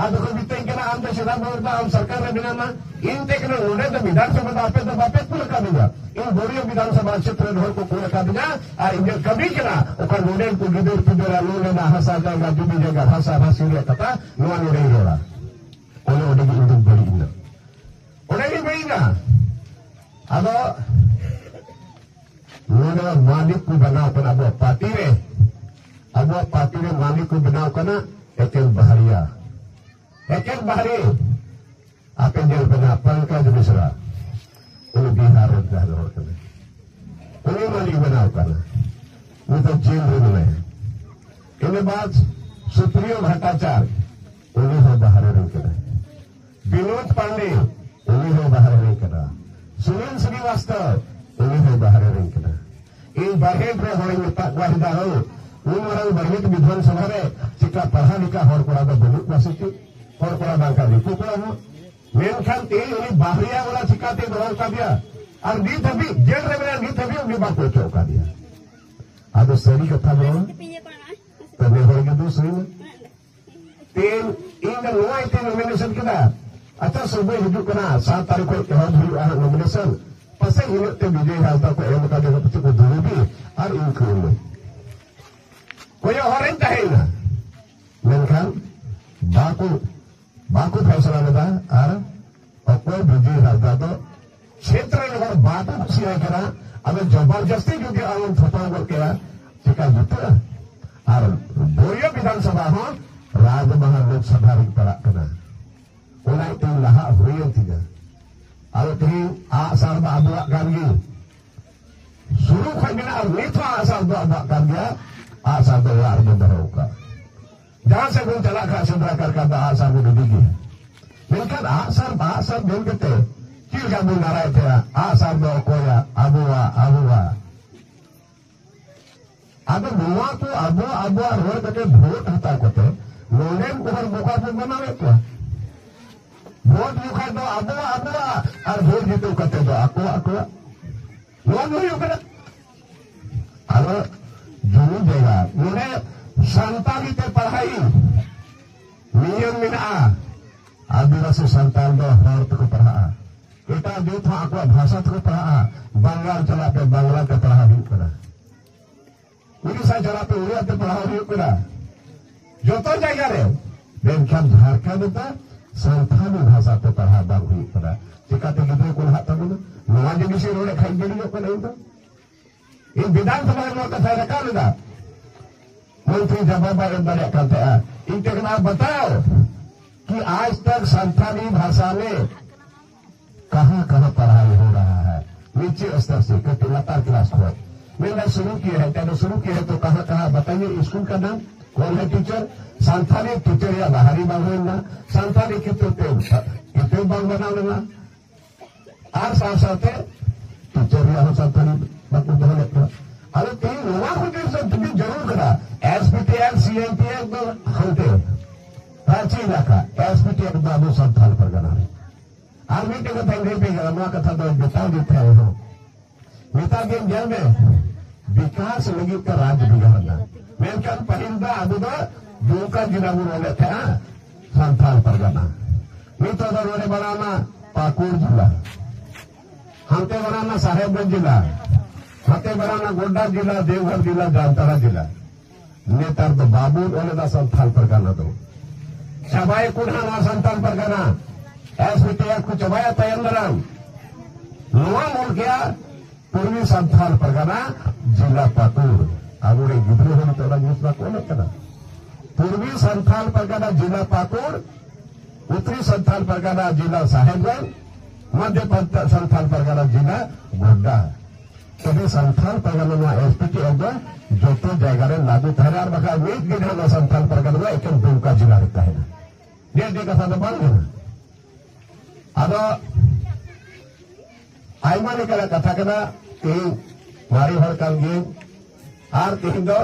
ᱟᱫᱚ ᱠᱚ ᱢᱤᱛᱟᱹᱧ ᱠᱟᱱᱟ, "ᱟᱢ ᱫᱚ ᱥᱮᱫᱟᱭ ᱵᱟᱵᱟ ᱟᱢ ᱥᱚᱨᱠᱟᱨ ᱨᱮ ᱢᱮᱱᱟᱢᱟ, ᱤᱧ ᱛᱮ ᱠᱟᱱᱟ ᱱᱚᱰᱮ ᱫᱚ ᱵᱤᱫᱷᱟᱱ ᱥᱚᱵᱷᱟ ᱫᱚ ᱟᱯᱮ ᱫᱚ ᱵᱟᱯᱮ ᱠᱩᱞ ᱟᱠᱟᱫᱤᱧᱟ᱾ ᱤᱧ ᱵᱳᱨᱤᱭᱚ ᱵᱤᱫᱷᱟᱱ ᱥᱚᱵᱷᱟ ᱠᱷᱮᱛᱨᱮ ᱨᱮ ᱦᱚᱲ ᱠᱚ ᱠᱩᱞ ᱟᱠᱟᱫᱤᱧᱟ, ᱟᱨ ᱤᱧᱟᱹᱜ ᱠᱟᱹᱢᱤ ᱠᱟᱱᱟ ᱚᱠᱟ ᱱᱚᱰᱮᱱ ᱠᱚ ᱜᱤᱫᱟᱹᱨ ᱯᱤᱫᱟᱹᱨ ᱟᱨ ᱱᱚᱰᱮᱱᱟᱜ ᱦᱟᱥᱟ ᱡᱟᱭᱜᱟ, ᱡᱩᱢᱤ ᱡᱟᱭᱜᱟ, ᱵᱷᱟᱥᱟ ᱵᱷᱟᱥᱤ ᱨᱮᱭᱟᱜ ᱠᱟᱛᱷᱟ, ᱱᱚᱣᱟ ᱱᱚᱰᱮᱧ ᱨᱚᱲᱟ᱾" ᱚᱱᱮ ᱚᱸᱰᱮ ᱜᱮ ᱤᱧ ᱫᱚᱧ ᱵᱟᱹᱲᱤᱡ ᱮᱱᱟ, ᱚᱸᱰᱮ ᱜᱮ ᱵᱟᱹᱲᱤᱡ ᱮᱱᱟ᱾ ᱟᱫᱚ ᱱᱚᱰᱮ ᱢᱟᱹᱞᱤᱠ ᱠᱚ ᱵᱮᱱᱟᱣ ᱠᱟᱱᱟ ᱟᱵᱚᱣᱟᱜ ᱯᱟᱨᱴᱤ ᱨᱮ, ᱟᱵᱚᱣᱟᱜ ᱯᱟᱨᱴᱤ ᱨᱮ ᱢᱟᱹᱞᱤᱠ ᱠᱚ ᱵᱮᱱᱟᱣ ᱠᱟᱱᱟ ᱮᱠᱮᱱ ᱵᱟᱦᱟᱨᱤᱭᱟ, ᱮᱠᱮᱱ ᱵᱟᱦᱟᱨᱤ᱾ ᱟᱯᱮ ᱧᱮᱞ ᱯᱮ ᱱᱟᱦᱟᱜ, ᱯᱚᱝᱠᱚᱡᱽ ᱢᱤᱥᱨᱟ, ᱩᱱᱤ ᱵᱤᱦᱟᱨ ᱨᱮᱱ ᱡᱟᱦᱟᱸᱭ ᱦᱚᱲ ᱠᱟᱱᱟᱭ, ᱩᱱᱤ ᱢᱟᱹᱞᱤ ᱵᱮᱱᱟᱣ ᱠᱟᱱᱟ, ᱩᱱᱤ ᱫᱚ ᱡᱮᱞ ᱨᱮ ᱢᱮᱱᱟᱭᱟ᱾ ᱤᱱᱟᱹ ᱵᱟᱫ ᱥᱩᱯᱨᱤᱭᱚ ᱵᱷᱟᱴᱴᱟᱪᱟᱨ, ᱩᱱᱤ ᱦᱚᱸ ᱵᱟᱦᱨᱮ ᱨᱮᱱ ᱠᱟᱱᱟᱭ᱾ ᱵᱤᱱᱳᱫ ᱯᱟᱱᱰᱮ, ᱩᱱᱤ ᱦᱚᱸ ᱵᱟᱦᱨᱮ ᱨᱮᱱ ᱠᱟᱱᱟ᱾ ᱥᱩᱱᱤᱞ ᱥᱨᱤᱵᱟᱥᱛᱚᱵ, ᱩᱱᱤ ᱦᱚᱸ ᱵᱟᱦᱨᱮ ᱨᱮᱱ ᱠᱟᱱᱟ᱾ ᱤᱧ ᱵᱟᱨᱦᱮᱴ ᱨᱮ ᱦᱚᱲᱤᱧ ᱢᱮᱛᱟᱜ ᱠᱚᱣᱟ, ᱦᱮᱸᱫᱟ ᱦᱳ, ᱩᱱ ᱢᱟᱨᱟᱝ ᱵᱟᱨᱦᱮᱴ ᱵᱤᱫᱷᱟᱱ ᱥᱚᱵᱷᱟ ᱨᱮ ᱪᱮᱠᱟ ᱯᱟᱲᱦᱟᱣ ᱞᱮᱠᱟ ᱦᱚᱲ ᱠᱚᱲᱟ ᱫᱚ ᱵᱟᱹᱱᱩᱜ ᱠᱚᱣᱟ ᱥᱮ ᱪᱮᱫ? ᱦᱚᱲ ᱠᱚᱲᱟ ᱵᱟᱝ ᱠᱷᱟᱱ ᱫᱤᱠᱩ ᱠᱚᱲᱟ ᱦᱚᱸ᱾ ᱢᱮᱱᱠᱷᱟᱱ ᱛᱮᱦᱮᱧ ᱩᱱᱤ ᱵᱟᱦᱨᱤᱭᱟ ᱚᱲᱟᱜ ᱪᱤᱠᱟᱛᱮ ᱫᱚᱦᱚ ᱠᱟᱫᱮᱭᱟ? ᱟᱨ ᱱᱤᱛ ᱦᱟᱹᱵᱤᱡ ᱡᱮᱞ ᱨᱮ ᱢᱮᱱᱟᱭᱟ, ᱱᱤᱛ ᱦᱟᱹᱵᱤᱡ ᱩᱱᱤ ᱵᱟᱠᱚ ᱚᱪᱚᱜ ᱠᱟᱫᱮᱭᱟ᱾ ᱟᱫᱚ ᱥᱟᱹᱨᱤ ᱠᱟᱛᱷᱟ ᱫᱚ, ᱛᱚᱵᱮ ᱦᱚᱲ ᱜᱮ ᱫᱳᱥ ᱦᱩᱭᱱᱟ᱾ ᱛᱮᱦᱮᱧ ᱤᱧ ᱫᱚ ᱱᱚᱣᱟ ᱤᱭᱟᱹᱛᱮ ᱱᱚᱢᱤᱱᱮᱥᱚᱱ ᱠᱮᱫᱟ᱾ ᱟᱪᱪᱷᱟ, ᱥᱚᱢᱚᱭ ᱦᱤᱡᱩᱜ ᱠᱟᱱᱟ, ᱥᱟᱛ ᱛᱟᱹᱨᱤᱠᱷ ᱠᱷᱚᱱ ᱮᱦᱚᱵ ᱦᱩᱭᱩᱜᱼᱟ ᱦᱟᱸᱜ ᱱᱚᱢᱤᱱᱮᱥᱚᱱ᱾ ᱯᱟᱥᱮᱡ ᱤᱱᱟᱹᱜ ᱛᱮ ᱵᱤᱡᱚᱭ ᱦᱟᱸᱥᱫᱟ ᱠᱚ ᱮᱢ ᱠᱟᱫᱮ ᱠᱚ ᱯᱟᱪᱮᱫ ᱠᱚ ᱫᱩᱲᱩᱵᱮ ᱟᱨ ᱤᱧ ᱠᱚ ᱮᱢᱟᱹᱧ᱾ ᱠᱚᱭᱚᱜ ᱦᱚᱨ ᱨᱮᱧ ᱛᱟᱦᱮᱸᱭᱮᱱᱟ, ᱢᱮᱱᱠᱷᱟᱱ ᱵᱟᱠᱚ, ᱵᱟᱠᱚ ᱯᱷᱟᱭᱥᱟᱞᱟ ᱞᱮᱫᱟ᱾ ᱟᱨ ᱚᱠᱚᱭ ᱵᱤᱡᱚᱭ ᱦᱟᱸᱥᱫᱟ ᱫᱚ ᱪᱷᱮᱛᱨᱚ ᱨᱮᱱ ᱦᱚᱲ ᱵᱟᱠᱚ ᱠᱩᱥᱤᱭᱟᱭ ᱠᱟᱱᱟ᱾ ᱟᱫᱚ ᱡᱚᱵᱚᱨᱡᱚᱥᱛᱤ ᱡᱩᱫᱤ ᱟᱢᱮᱢ ᱛᱷᱚᱯᱟᱣ ᱜᱚᱫ ᱠᱟᱭᱟ, ᱪᱮᱠᱟ ᱡᱩᱛᱩᱜᱼᱟ? ᱟᱨ ᱵᱳᱨᱤᱭᱟ ᱵᱤᱫᱷᱟᱱ ᱥᱚᱵᱷᱟ ᱦᱚᱸ ᱨᱟᱡᱽ ᱢᱟᱦᱟ ᱞᱳᱠ ᱥᱚᱵᱷᱟ ᱨᱤᱧ ᱯᱟᱲᱟᱜ ᱠᱟᱱᱟ᱾ ᱚᱱᱟ ᱤᱭᱟᱹᱛᱮ ᱞᱟᱦᱟᱜ ᱦᱩᱭᱮᱱ ᱛᱤᱧᱟ᱾ ᱟᱫᱚ ᱛᱮᱦᱮᱧ ᱟᱜᱼᱥᱟᱨ ᱫᱚ ᱟᱵᱚᱣᱟᱜ ᱠᱟᱱ ᱜᱮ, ᱥᱩᱨᱩ ᱠᱷᱚᱱ ᱢᱮᱱᱟᱜᱼᱟ, ᱟᱨ ᱱᱤᱛ ᱦᱚᱸ ᱟᱜᱼᱥᱟᱨ ᱫᱚ ᱟᱵᱚᱣᱟᱜ ᱠᱟᱱ ᱜᱮᱭᱟ᱾ ᱟᱜᱼᱥᱟᱨ ᱫᱚ ᱚᱲᱟᱜ ᱨᱮᱵᱚᱱ ᱫᱚᱦᱚ ᱠᱟᱜᱼᱟ᱾ ᱡᱟᱦᱟᱸ ᱥᱮᱫ ᱵᱚᱱ ᱪᱟᱞᱟᱜ ᱠᱷᱟᱱ ᱥᱮᱸᱫᱽᱨᱟ ᱠᱟᱨᱠᱟ ᱫᱚ ᱟᱜᱼᱥᱟᱨ ᱵᱚᱱ ᱤᱫᱤ ᱜᱮᱭᱟ᱾ ᱢᱮᱱᱠᱷᱟᱱ ᱟᱜᱼᱥᱟᱨ, ᱟᱜᱼᱥᱟᱨ ᱢᱮᱱ ᱠᱟᱛᱮ ᱪᱮᱫ ᱞᱮᱠᱟ ᱵᱚᱱ ᱱᱟᱨᱟᱭᱮᱫ ᱛᱟᱦᱮᱸᱜᱼᱟ? ᱟᱜᱼᱥᱟᱨ ᱫᱚ ᱚᱠᱚᱭᱟᱜ? ᱟᱵᱚᱣᱟᱜ, ᱟᱵᱚᱣᱟᱜ᱾ ᱟᱫᱚ ᱱᱚᱣᱟ ᱠᱚ ᱟᱵᱚ, ᱟᱵᱚᱣᱟᱜ ᱨᱚᱲ ᱠᱟᱛᱮ ᱵᱷᱳᱴ ᱦᱟᱛᱟᱣ ᱠᱟᱛᱮ ᱱᱚᱰᱮᱱ ᱠᱚ ᱦᱚᱲ ᱵᱚᱠᱟ ᱵᱚᱱ ᱵᱮᱱᱟᱣᱮᱫ ᱠᱚᱣᱟ᱾ ᱵᱷᱳᱴ ᱡᱚᱠᱷᱟᱡ ᱫᱚ ᱟᱵᱚᱣᱟᱜ, ᱟᱵᱚᱣᱟᱜ, ᱟᱨ ᱵᱷᱳᱴ ᱡᱤᱛᱟᱹᱣ ᱠᱟᱛᱮ ᱫᱚ ᱟᱠᱚᱣᱟᱜ, ᱟᱠᱚᱣᱟᱜ᱾ ᱱᱚᱣᱟ ᱜᱮ ᱦᱩᱭᱩᱜ ᱠᱟᱱᱟ᱾ ᱟᱫᱚ ᱡᱩᱢᱤ ᱡᱟᱭᱜᱟ ᱱᱚᱰᱮ ᱥᱟᱱᱛᱟᱲᱤ ᱛᱮ ᱯᱟᱲᱦᱟᱜ ᱤᱧ ᱱᱤᱭᱚᱢ ᱢᱮᱱᱟᱜᱼᱟ᱾ ᱟᱹᱫᱤᱵᱟᱹᱥᱤ ᱥᱟᱱᱛᱟᱲ ᱫᱚ ᱦᱚᱲ ᱛᱮᱠᱚ ᱯᱟᱲᱦᱟᱜᱼᱟ᱾ ᱮᱴᱟᱜ ᱡᱟᱹᱛ ᱦᱚᱸ ᱟᱠᱚᱣᱟᱜ ᱵᱷᱟᱥᱟ ᱛᱮᱠᱚ ᱯᱟᱲᱦᱟᱜᱼᱟ᱾ ᱵᱟᱝᱞᱟ ᱪᱟᱞᱟᱜ ᱯᱮ, ᱵᱟᱝᱞᱟ ᱛᱮ ᱯᱟᱲᱦᱟᱣ ᱦᱩᱭᱩᱜ ᱠᱟᱱᱟ᱾ ᱩᱲᱤᱥᱥᱟ ᱪᱟᱞᱟᱜ ᱯᱮ, ᱩᱲᱤᱭᱟ ᱛᱮ ᱯᱟᱲᱦᱟᱣ ᱦᱩᱭᱩᱜ ᱠᱟᱱᱟ᱾ ᱡᱚᱛᱚ ᱡᱟᱭᱜᱟ ᱨᱮ᱾ ᱢᱮᱱᱠᱷᱟᱱ ᱡᱷᱟᱲᱠᱷᱚᱸᱰ ᱨᱮᱫᱚ ᱥᱟᱱᱛᱷᱟᱞᱤ ᱵᱷᱟᱥᱟ ᱛᱮ ᱯᱟᱲᱦᱟᱣ ᱵᱟᱝ ᱦᱩᱭᱩᱜ ᱠᱟᱱᱟ᱾ ᱪᱤᱠᱟᱹᱛᱮ ᱜᱤᱫᱽᱨᱟᱹ ᱠᱚ ᱞᱟᱦᱟᱜ ᱛᱟᱵᱚᱱᱟ? ᱱᱚᱣᱟ ᱡᱤᱱᱤᱥ ᱤᱧ ᱨᱚᱲᱮᱫ ᱠᱷᱟᱱ ᱤᱧ ᱵᱟᱹᱲᱤᱡᱚᱜ ᱠᱟᱱᱟ ᱤᱧ ᱫᱚ? ᱤᱧ ᱵᱤᱫᱷᱟᱱ ᱥᱚᱵᱷᱟ ᱨᱮ ᱱᱚᱣᱟ ᱠᱟᱛᱷᱟᱧ ᱨᱟᱠᱟᱵ ᱞᱮᱫᱟ᱾ ᱢᱚᱱᱛᱨᱤ ᱡᱟᱵᱟᱵ ᱵᱟᱭ ᱮᱢ ᱫᱟᱲᱮᱭᱟᱜ ᱠᱟᱱ ᱛᱟᱦᱮᱸᱜᱼᱟ᱾ ᱤᱧ ᱴᱷᱮᱱ ᱠᱷᱚᱱᱟᱜ ᱵᱟᱛᱟᱣ आज तक संथाली भाषा में कहाँ कहाँ पढ़ाई हो रहा है, नीचे स्तर से, कितने लतार क्लास को। मैंने शुरू किया है, चलो शुरू किया है तो कहाँ कहाँ बताइए, स्कूल का नाम, कौन है टीचर? संथाली टीचर या बाहरी बांग्ला, संथाली कितने कितने बांग्ला बनाना। ᱟᱨ ᱥᱟᱶ ᱥᱟᱶᱛᱮ ᱴᱤᱪᱟᱨ ᱨᱮᱭᱟᱜ ᱦᱚᱸ ᱥᱟᱱᱛᱟᱲᱤ ᱵᱟᱠᱚ ᱫᱚᱦᱚ ᱞᱮᱫ ᱠᱚᱣᱟ᱾ ᱟᱫᱚ ᱛᱮᱦᱮᱧ ᱱᱚᱣᱟ ᱠᱚ ᱡᱤᱱᱤᱥ ᱫᱚ ᱛᱮᱦᱮᱧ ᱡᱟᱹᱨᱩᱲ ᱠᱟᱱᱟ᱾ ᱮᱥ ᱯᱤ ᱴᱤ ᱮᱞ, ᱥᱤ ᱮᱢ ᱯᱤ ᱮᱞ ᱫᱚ ᱦᱟᱱᱛᱮ ᱨᱟᱸᱪᱤ ᱮᱞᱟᱠᱟ, ᱮᱥ ᱯᱤ ᱴᱤ ᱮᱞ ᱫᱚ ᱟᱵᱚ ᱥᱟᱱᱛᱟᱲ ᱯᱟᱨᱜᱟᱱᱟ ᱨᱮ᱾ ᱟᱨ ᱢᱤᱫᱴᱮᱱ ᱠᱟᱛᱷᱟᱧ ᱞᱟᱹᱭ ᱯᱮ ᱠᱟᱱᱟ, ᱱᱚᱣᱟ ᱠᱟᱛᱷᱟ ᱫᱚ ᱡᱚᱛᱚ ᱜᱮ ᱛᱟᱦᱮᱸ ᱦᱚᱸ ᱱᱮᱛᱟᱨ ᱫᱤᱱ ᱧᱮᱞ ᱢᱮ, ᱵᱤᱠᱟᱥ ᱞᱟᱹᱜᱤᱫ ᱛᱮ ᱨᱟᱡᱽ ᱵᱷᱮᱜᱟᱨ ᱮᱱᱟ᱾ ᱢᱮᱱᱠᱷᱟᱱ ᱯᱟᱹᱦᱤᱞ ᱫᱚ ᱟᱵᱚ ᱫᱚ ᱫᱩᱢᱠᱟ ᱡᱮᱞᱟ ᱵᱚᱱ ᱚᱞᱮᱫ ᱛᱟᱦᱮᱸᱜᱼᱟ, ᱥᱟᱱᱛᱟᱲ ᱯᱟᱨᱜᱟᱱᱟ᱾ ᱱᱤᱛᱚᱜ ᱫᱚ ᱱᱚᱰᱮ ᱵᱟᱱᱟᱣᱱᱟ ᱯᱟᱹᱠᱩᱲ ᱡᱮᱞᱟ, ᱦᱟᱱᱛᱮ ᱵᱟᱱᱟᱣᱱᱟ ᱥᱟᱦᱮᱵᱽᱜᱚᱸᱡᱽ ᱡᱮᱞᱟ, ᱦᱟᱱᱛᱮ ᱵᱟᱱᱟᱣᱱᱟ ᱜᱳᱰᱰᱟ ᱡᱮᱞᱟ, ᱫᱮᱣᱜᱷᱚᱨ ᱡᱮᱞᱟ, ᱡᱟᱢᱛᱟᱲᱟ ᱡᱮᱞᱟ᱾ ᱱᱮᱛᱟᱨ ᱫᱚ ᱵᱟᱵᱚᱱ ᱚᱞᱮᱫᱟ ᱥᱟᱱᱛᱟᱲ ᱯᱟᱨᱜᱟᱱᱟ ᱫᱚ᱾ ᱪᱟᱵᱟᱭᱟᱠᱚ ᱱᱟᱦᱟᱜ ᱱᱚᱣᱟ ᱥᱟᱱᱛᱟᱲ ᱯᱟᱨᱜᱟᱱᱟ᱾ ᱮᱥ ᱯᱤ ᱴᱤ ᱮᱞ ᱠᱚ ᱪᱟᱵᱟᱭᱟ ᱛᱟᱭᱚᱢ ᱫᱟᱨᱟᱢ᱾ ᱱᱚᱣᱟ ᱚᱞ ᱠᱮᱜᱼᱟ ᱯᱩᱨᱵᱤ ᱥᱟᱱᱛᱟᱲ ᱯᱟᱨᱜᱟᱱᱟ ᱡᱮᱞᱟ ᱯᱟᱹᱠᱩᱲ᱾ ᱟᱵᱚᱨᱮᱱ ᱜᱤᱫᱽᱨᱟᱹ ᱦᱚᱸ ᱱᱤᱛᱚᱜ ᱚᱱᱟ ᱡᱤᱱᱤᱥ ᱵᱟᱠᱚ ᱚᱞᱮᱫ ᱠᱟᱱᱟ᱾ ᱯᱩᱨᱵᱤ ᱥᱟᱱᱛᱟᱲ ᱯᱟᱨᱜᱟᱱᱟ ᱡᱮᱞᱟ ᱯᱟᱹᱠᱩᱲ, ᱩᱛᱛᱚᱨᱤ ᱥᱟᱱᱛᱟᱲ ᱯᱟᱨᱜᱟᱱᱟ ᱡᱮᱞᱟ ᱥᱟᱦᱮᱵᱽᱜᱚᱸᱡᱽ, ᱢᱚᱫᱷᱭᱚ ᱯᱟᱱᱛᱟ-, ᱥᱟᱱᱛᱟᱲ ᱯᱟᱨᱜᱟᱱᱟ ᱡᱮᱞᱟ ᱜᱳᱰᱰᱟ᱾ ᱛᱚᱵᱮ ᱥᱟᱱᱛᱟᱲ ᱯᱟᱨᱜᱟᱱᱟ ᱱᱚᱣᱟ ᱮᱥ ᱯᱤ ᱴᱤ ᱮᱞ ᱫᱚ ᱡᱚᱛᱚ ᱡᱟᱭᱜᱟ ᱨᱮ ᱞᱟᱹᱜᱩ ᱛᱟᱦᱮᱱᱟ, ᱟᱨ ᱵᱟᱠᱷᱟᱱ ᱢᱤᱫ ᱫᱤᱱ ᱦᱚᱸ ᱱᱚᱣᱟ ᱥᱟᱱᱛᱟᱲ ᱯᱟᱨᱜᱟᱱᱟ ᱫᱚ ᱮᱠᱮᱱ ᱫᱩᱢᱠᱟ ᱡᱮᱞᱟ ᱨᱮ ᱛᱟᱦᱮᱱᱟ᱾ ᱰᱷᱮᱨ ᱰᱷᱮᱨ ᱠᱟᱛᱷᱟ ᱫᱚ ᱵᱟᱝ ᱠᱟᱱᱟ᱾ ᱟᱫᱚ ᱟᱭᱢᱟ ᱞᱮᱠᱟᱱᱟᱜ ᱠᱟᱛᱷᱟ ᱠᱟᱱᱟ᱾ ᱛᱮᱦᱮᱧ ᱢᱟᱨᱮ ᱦᱚᱲ ᱠᱟᱱ ᱜᱤᱭᱟᱹᱧ, ᱟᱨ ᱛᱮᱦᱮᱧ ᱫᱚ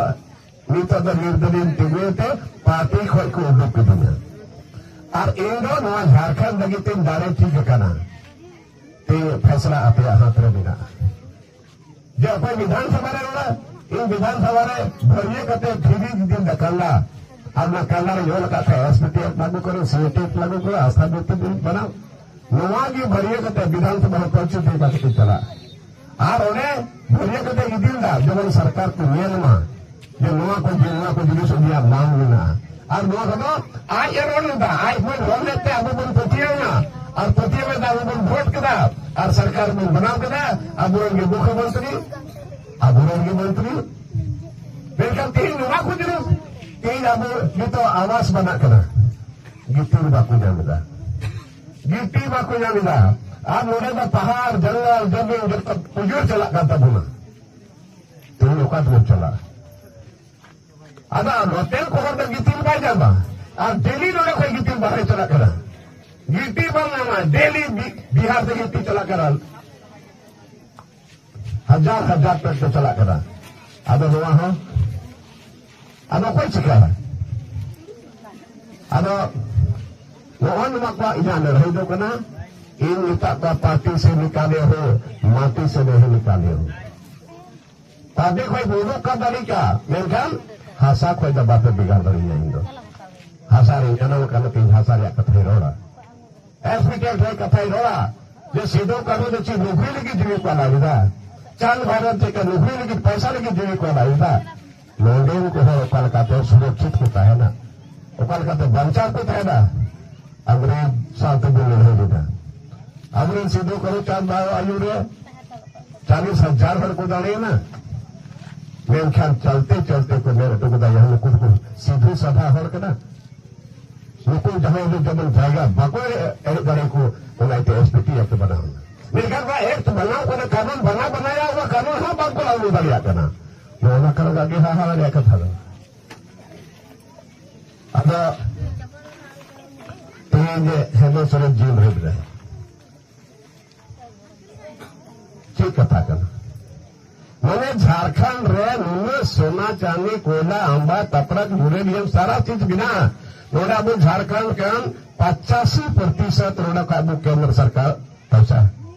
ᱱᱤᱛᱚᱜ ᱫᱚ ᱱᱤᱨᱫᱚᱞᱤᱭ ᱛᱤᱸᱜᱩᱭᱮᱱ ᱛᱮ ᱯᱟᱨᱴᱤ ᱠᱷᱚᱡ ᱠᱚ ᱩᱰᱩᱠ ᱠᱤᱫᱤᱧᱟ᱾ ᱟᱨ ᱤᱧ ᱫᱚ ᱱᱚᱣᱟ ᱡᱷᱟᱲᱠᱷᱚᱸᱰ ᱞᱟᱹᱜᱤᱫ ᱛᱤᱧ ᱫᱟᱲᱮ ᱴᱷᱤᱠ ᱟᱠᱟᱱᱟ᱾ ᱛᱮᱦᱮᱧ ᱯᱷᱮᱥᱞᱟ ᱟᱯᱮᱭᱟᱜ ᱦᱟᱛ ᱨᱮ ᱢᱮᱱᱟᱜᱼᱟ᱾ ᱡᱮ ᱚᱠᱚᱭ ᱵᱤᱫᱷᱟᱱ ᱥᱚᱵᱷᱟ ᱨᱮ ᱨᱚᱲᱟ, ᱤᱧ ᱵᱤᱫᱷᱟᱱ ᱥᱚᱵᱷᱟ ᱨᱮ ᱵᱷᱟᱹᱨᱭᱟᱹ ᱠᱟᱛᱮ ᱯᱷᱤᱨᱤ ᱡᱩᱫᱤ ᱫᱟᱠᱟᱱᱫᱟ, ᱟᱨ ᱚᱱᱟ ᱠᱟᱱᱰᱟ ᱨᱮ ᱚᱞ ᱟᱠᱟᱫ ᱛᱟᱦᱮᱸ, ᱮᱥ ᱯᱤ ᱴᱤ ᱮᱯᱷ ᱞᱟᱹᱜᱩ ᱠᱚᱨᱚ, ᱥᱤ ᱮ ᱴᱤ ᱮᱯᱷ ᱞᱟᱹᱜᱩ ᱠᱚᱨᱚ, ᱟᱥᱛᱷᱟ ᱵᱷᱤᱛᱛᱤ ᱵᱤᱞ ᱵᱟᱱᱟᱣ, ᱱᱚᱣᱟ ᱜᱮ ᱵᱷᱟᱹᱨᱭᱟᱹ ᱠᱟᱛᱮ ᱵᱤᱫᱷᱟᱱ ᱥᱚᱵᱷᱟ ᱦᱚᱸ ᱯᱟᱹᱪᱩ ᱴᱷᱤᱠ ᱠᱟᱛᱮ ᱠᱚ ᱪᱟᱞᱟᱜ᱾ ᱟᱨ ᱚᱱᱮ ᱵᱷᱟᱹᱨᱭᱟᱹ ᱠᱟᱛᱮ ᱤᱫᱤ ᱞᱮᱫᱟ, ᱡᱮᱢᱚᱱ ᱥᱚᱨᱠᱟᱨ ᱠᱚ ᱧᱮᱞ ᱢᱟ, ᱡᱮ ᱱᱚᱣᱟ ᱠᱚ, ᱡᱮ ᱱᱚᱣᱟ ᱠᱚ ᱡᱤᱱᱤᱥ ᱩᱱᱤᱭᱟᱜ ᱵᱟᱝ ᱢᱮᱱᱟᱜᱼᱟ᱾ ᱟᱨ ᱱᱚᱣᱟ ᱠᱚᱫᱚ ᱟᱡ ᱮ ᱨᱚᱲ ᱞᱮᱫᱟ, ᱟᱡ ᱵᱚᱱ ᱨᱚᱲ ᱞᱮᱫ ᱛᱮ ᱟᱵᱚ ᱵᱚᱱ ᱯᱟᱹᱛᱭᱟᱹᱣ ᱮᱱᱟ, ᱟᱨ ᱯᱟᱹᱛᱭᱟᱹᱣ ᱮᱱᱟ, ᱟᱵᱚ ᱵᱚᱱ ᱵᱷᱳᱴ ᱠᱮᱫᱟ, ᱟᱨ ᱥᱚᱨᱠᱟᱨ ᱵᱚᱱ ᱵᱮᱱᱟᱣ ᱠᱮᱫᱟ, ᱟᱵᱚᱨᱮᱱ ᱜᱮ ᱢᱩᱠᱷᱭᱚᱢᱚᱱᱛᱨᱤ, ᱟᱵᱚᱨᱮᱱ ᱜᱮ ᱢᱚᱱᱛᱨᱤ᱾ ᱢᱮᱱᱠᱷᱟᱱ ᱛᱮᱦᱮᱧ ᱱᱚᱣᱟ ᱠᱚ ᱡᱤᱱᱤᱥ, ᱛᱮᱦᱮᱧ ᱟᱵᱚ ᱱᱤᱛᱚᱜ ᱟᱣᱟᱡ ᱵᱟᱱᱟᱜ ᱠᱟᱱᱟ᱾ ᱜᱤᱛᱤᱞ ᱵᱟᱠᱚ ᱧᱟᱢ ᱮᱫᱟ, ᱜᱤᱛᱤᱞ ᱵᱟᱠᱚ ᱧᱟᱢ ᱮᱫᱟ᱾ ᱟᱨ ᱱᱚᱰᱮ ᱫᱚ ᱯᱟᱦᱟᱲ, ᱡᱚᱝᱜᱚᱞ, ᱡᱚᱢᱤᱱ ᱡᱚᱛᱚ ᱩᱡᱟᱹᱲ ᱪᱟᱞᱟᱜ ᱠᱟᱱ ᱛᱟᱵᱚᱱᱟ᱾ ᱛᱮᱦᱮᱧ ᱚᱠᱟ ᱛᱮᱵᱚᱱ ᱪᱟᱞᱟᱜᱼᱟ? ᱟᱫᱚ ᱱᱚᱛᱮᱱ ᱠᱚ ᱦᱚᱲ ᱫᱚ ᱜᱤᱛᱤᱞ ᱵᱟᱭ ᱧᱟᱢᱟ, ᱟᱨ ᱰᱮᱞᱤ ᱱᱚᱰᱮ ᱠᱷᱚᱱ ᱜᱤᱛᱤᱞ ᱵᱟᱦᱨᱮ ᱪᱟᱞᱟᱜ ᱠᱟᱱᱟ, ᱜᱤᱛᱤᱞ ᱵᱟᱝ ᱧᱟᱢᱟ, ᱰᱮᱞᱤ ᱵᱤ-, ᱵᱤᱦᱟᱨ ᱛᱮ ᱜᱤᱛᱤᱞ ᱪᱟᱞᱟᱜ ᱠᱟᱱᱟ᱾ ᱦᱟᱡᱟᱨ ᱦᱟᱡᱟᱨ ᱴᱨᱟᱠ ᱠᱚ ᱪᱟᱞᱟᱜ ᱠᱟᱱᱟ᱾ ᱟᱫᱚ ᱱᱚᱣᱟ ᱦᱚᱸ, ᱟᱫᱚ ᱚᱠᱚᱭ ᱪᱤᱠᱟᱹᱭᱟ? ᱟᱫᱚ ᱱᱚᱜᱼᱚᱭ ᱱᱚᱣᱟ ᱠᱚᱣᱟᱜ ᱤᱧᱟᱹᱜ ᱞᱟᱹᱲᱦᱟᱹᱭ ᱫᱚ ᱠᱟᱱᱟ, ᱤᱧ ᱢᱮᱛᱟᱜ ᱠᱚᱣᱟ, ᱯᱟᱨᱴᱤ ᱥᱮ ᱱᱤᱠᱟᱞᱮ ᱦᱳ, ᱢᱟᱴᱤ ᱥᱮ ᱱᱤᱠᱟᱞᱮ ᱦᱳ᱾ ᱯᱟᱨᱴᱤ ᱠᱷᱚᱱ ᱵᱚᱱ ᱩᱰᱩᱠ ᱠᱟᱱ ᱫᱟᱲᱮ ᱠᱟᱜᱼᱟ, ᱢᱮᱱᱠᱷᱟᱱ ᱦᱟᱥᱟ ᱠᱷᱚᱱ ᱫᱚ ᱵᱟᱯᱮ ᱵᱷᱮᱜᱟᱨ ᱫᱟᱲᱮᱭᱟᱹᱧᱟ᱾ ᱤᱧ ᱫᱚ ᱦᱟᱥᱟ ᱨᱮᱧ ᱡᱟᱱᱟᱢ ᱠᱟᱱᱟ, ᱤᱧ ᱦᱟᱥᱟ ᱨᱮᱭᱟᱜ ᱠᱟᱛᱷᱟᱧ ᱨᱚᱲᱟ᱾ ᱮᱥ ᱯᱤ ᱴᱤ ᱮᱞ ᱴᱷᱮᱱ ᱠᱟᱛᱷᱟᱭ ᱨᱚᱲᱟ ᱡᱮ ᱥᱤᱫᱩ ᱠᱟᱹᱱᱦᱩ ᱫᱚ ᱪᱮᱫ ᱱᱩᱠᱨᱤ ᱞᱟᱹᱜᱤᱫ ᱡᱤᱣᱤ ᱠᱚ ᱟᱞᱟᱭ ᱞᱮᱫᱟ? ᱪᱟᱸᱫ ᱵᱷᱟᱭᱨᱚᱛ ᱪᱮᱫ ᱱᱩᱠᱨᱤ ᱞᱟᱹᱜᱤᱫ, ᱯᱚᱭᱥᱟ ᱞᱟᱹᱜᱤᱫ ᱡᱤᱣᱤ ᱠᱚ ᱟᱞᱟᱭ ᱞᱮᱫᱟ? ᱱᱚᱰᱮᱱ ᱠᱚ ᱦᱚᱲ ᱚᱠᱟ ᱞᱮᱠᱟᱛᱮ ᱥᱩᱨᱚᱠᱪᱷᱤᱛ ᱠᱚ ᱛᱟᱦᱮᱱᱟ, ᱚᱠᱟ ᱞᱮᱠᱟᱛᱮ ᱵᱟᱧᱪᱟᱣ ᱠᱚ ᱛᱟᱦᱮᱱᱟ? ᱟᱵᱚᱨᱮᱱ ᱥᱟᱶᱛᱮ ᱵᱚᱱ ᱞᱟᱹᱲᱦᱟᱹᱭ ᱞᱮᱫᱟ᱾ ᱟᱵᱚᱨᱮᱱ ᱥᱤᱫᱩ ᱠᱟᱹᱱᱦᱩ ᱪᱟᱸᱫ ᱵᱷᱟᱭᱨᱚᱛ ᱟᱹᱭᱩᱨ ᱨᱮ ᱪᱟᱞᱤᱥ ᱦᱟᱡᱟᱨ ᱦᱚᱲ ᱠᱚ ᱫᱟᱲᱮᱭᱮᱱᱟ᱾ ᱢᱮᱱᱠᱷᱟᱱ ᱪᱟᱞᱛᱮ ᱪᱟᱞᱛᱮ ᱠᱚ ᱢᱮᱱ ᱦᱚᱴᱚ ᱠᱮᱫᱟ, ᱭᱟ, ᱱᱩᱠᱩ ᱫᱚᱠᱚ ᱥᱤᱫᱷᱩ ᱥᱟᱫᱷᱟ ᱦᱚᱲ ᱠᱟᱱᱟ, ᱱᱩᱠᱩ ᱡᱟᱦᱟᱸᱭ ᱫᱚ ᱡᱮᱢᱚᱱ ᱡᱟᱭᱜᱟ ᱵᱟᱠᱚ ᱮᱲᱮᱡ ᱫᱟᱲᱮᱭᱟᱠᱚ, ᱚᱱᱟ ᱤᱭᱟᱹᱛᱮ ᱮᱥ ᱯᱤ ᱴᱤ ᱮᱠᱴ ᱵᱮᱱᱟᱣ ᱮᱱᱟ᱾ ᱢᱮᱱᱠᱷᱟᱱ ᱱᱚᱣᱟ ᱮᱠᱴ ᱵᱮᱱᱟᱣ ᱠᱟᱱᱟ, ᱠᱟᱹᱱᱩᱱ ᱵᱮᱱᱟᱣ ᱵᱮᱱᱟᱣ ᱚᱱᱟ ᱠᱟᱹᱱᱩᱱ ᱦᱚᱸ ᱵᱟᱝᱠᱚ ᱞᱟᱹᱜᱩ ᱫᱟᱲᱮᱭᱟᱜ ᱠᱟᱱᱟ᱾ ᱱᱚᱣᱟ ᱠᱟᱨᱚᱱ ᱟᱹᱰᱤ ᱦᱟᱦᱟᱲᱟ ᱨᱮᱭᱟᱜ ᱠᱟᱛᱷᱟ ᱫᱚ᱾ ᱟᱫᱚ ᱛᱮᱦᱮᱧ ᱡᱮ ᱦᱮᱢᱚᱱᱛ ᱥᱚᱨᱮᱱ ᱡᱤᱞ ᱨᱮ ᱢᱮᱱᱟᱭᱟ, ᱪᱮᱫ ᱠᱟᱛᱷᱟ ᱠᱟᱱᱟ? ᱢᱟᱱᱮ ᱡᱷᱟᱲᱠᱷᱚᱸᱰ ᱨᱮ ᱱᱩᱱᱟᱹᱜ ᱥᱚᱱᱟ, ᱪᱟᱸᱫᱤ, ᱠᱚᱭᱞᱟ, ᱟᱢᱵᱟ, ᱛᱟᱯᱨᱟᱠ, ᱭᱩᱨᱮᱱᱤᱭᱟᱢ, ᱥᱟᱨᱟ ᱪᱤᱡᱽ ᱢᱮᱱᱟᱜᱼᱟ᱾ ᱱᱚᱰᱮ ᱟᱵᱚ ᱡᱷᱟᱲᱠᱷᱚᱸᱰ ᱠᱷᱚᱱ ᱯᱟᱪᱟᱥᱤ ᱯᱨᱚᱛᱤᱥᱚᱛ ᱱᱚᱰᱮ ᱠᱷᱚᱱ ᱟᱵᱚ ᱠᱮᱱᱫᱨᱚ ᱥᱚᱨᱠᱟᱨ ᱯᱚᱭᱥᱟ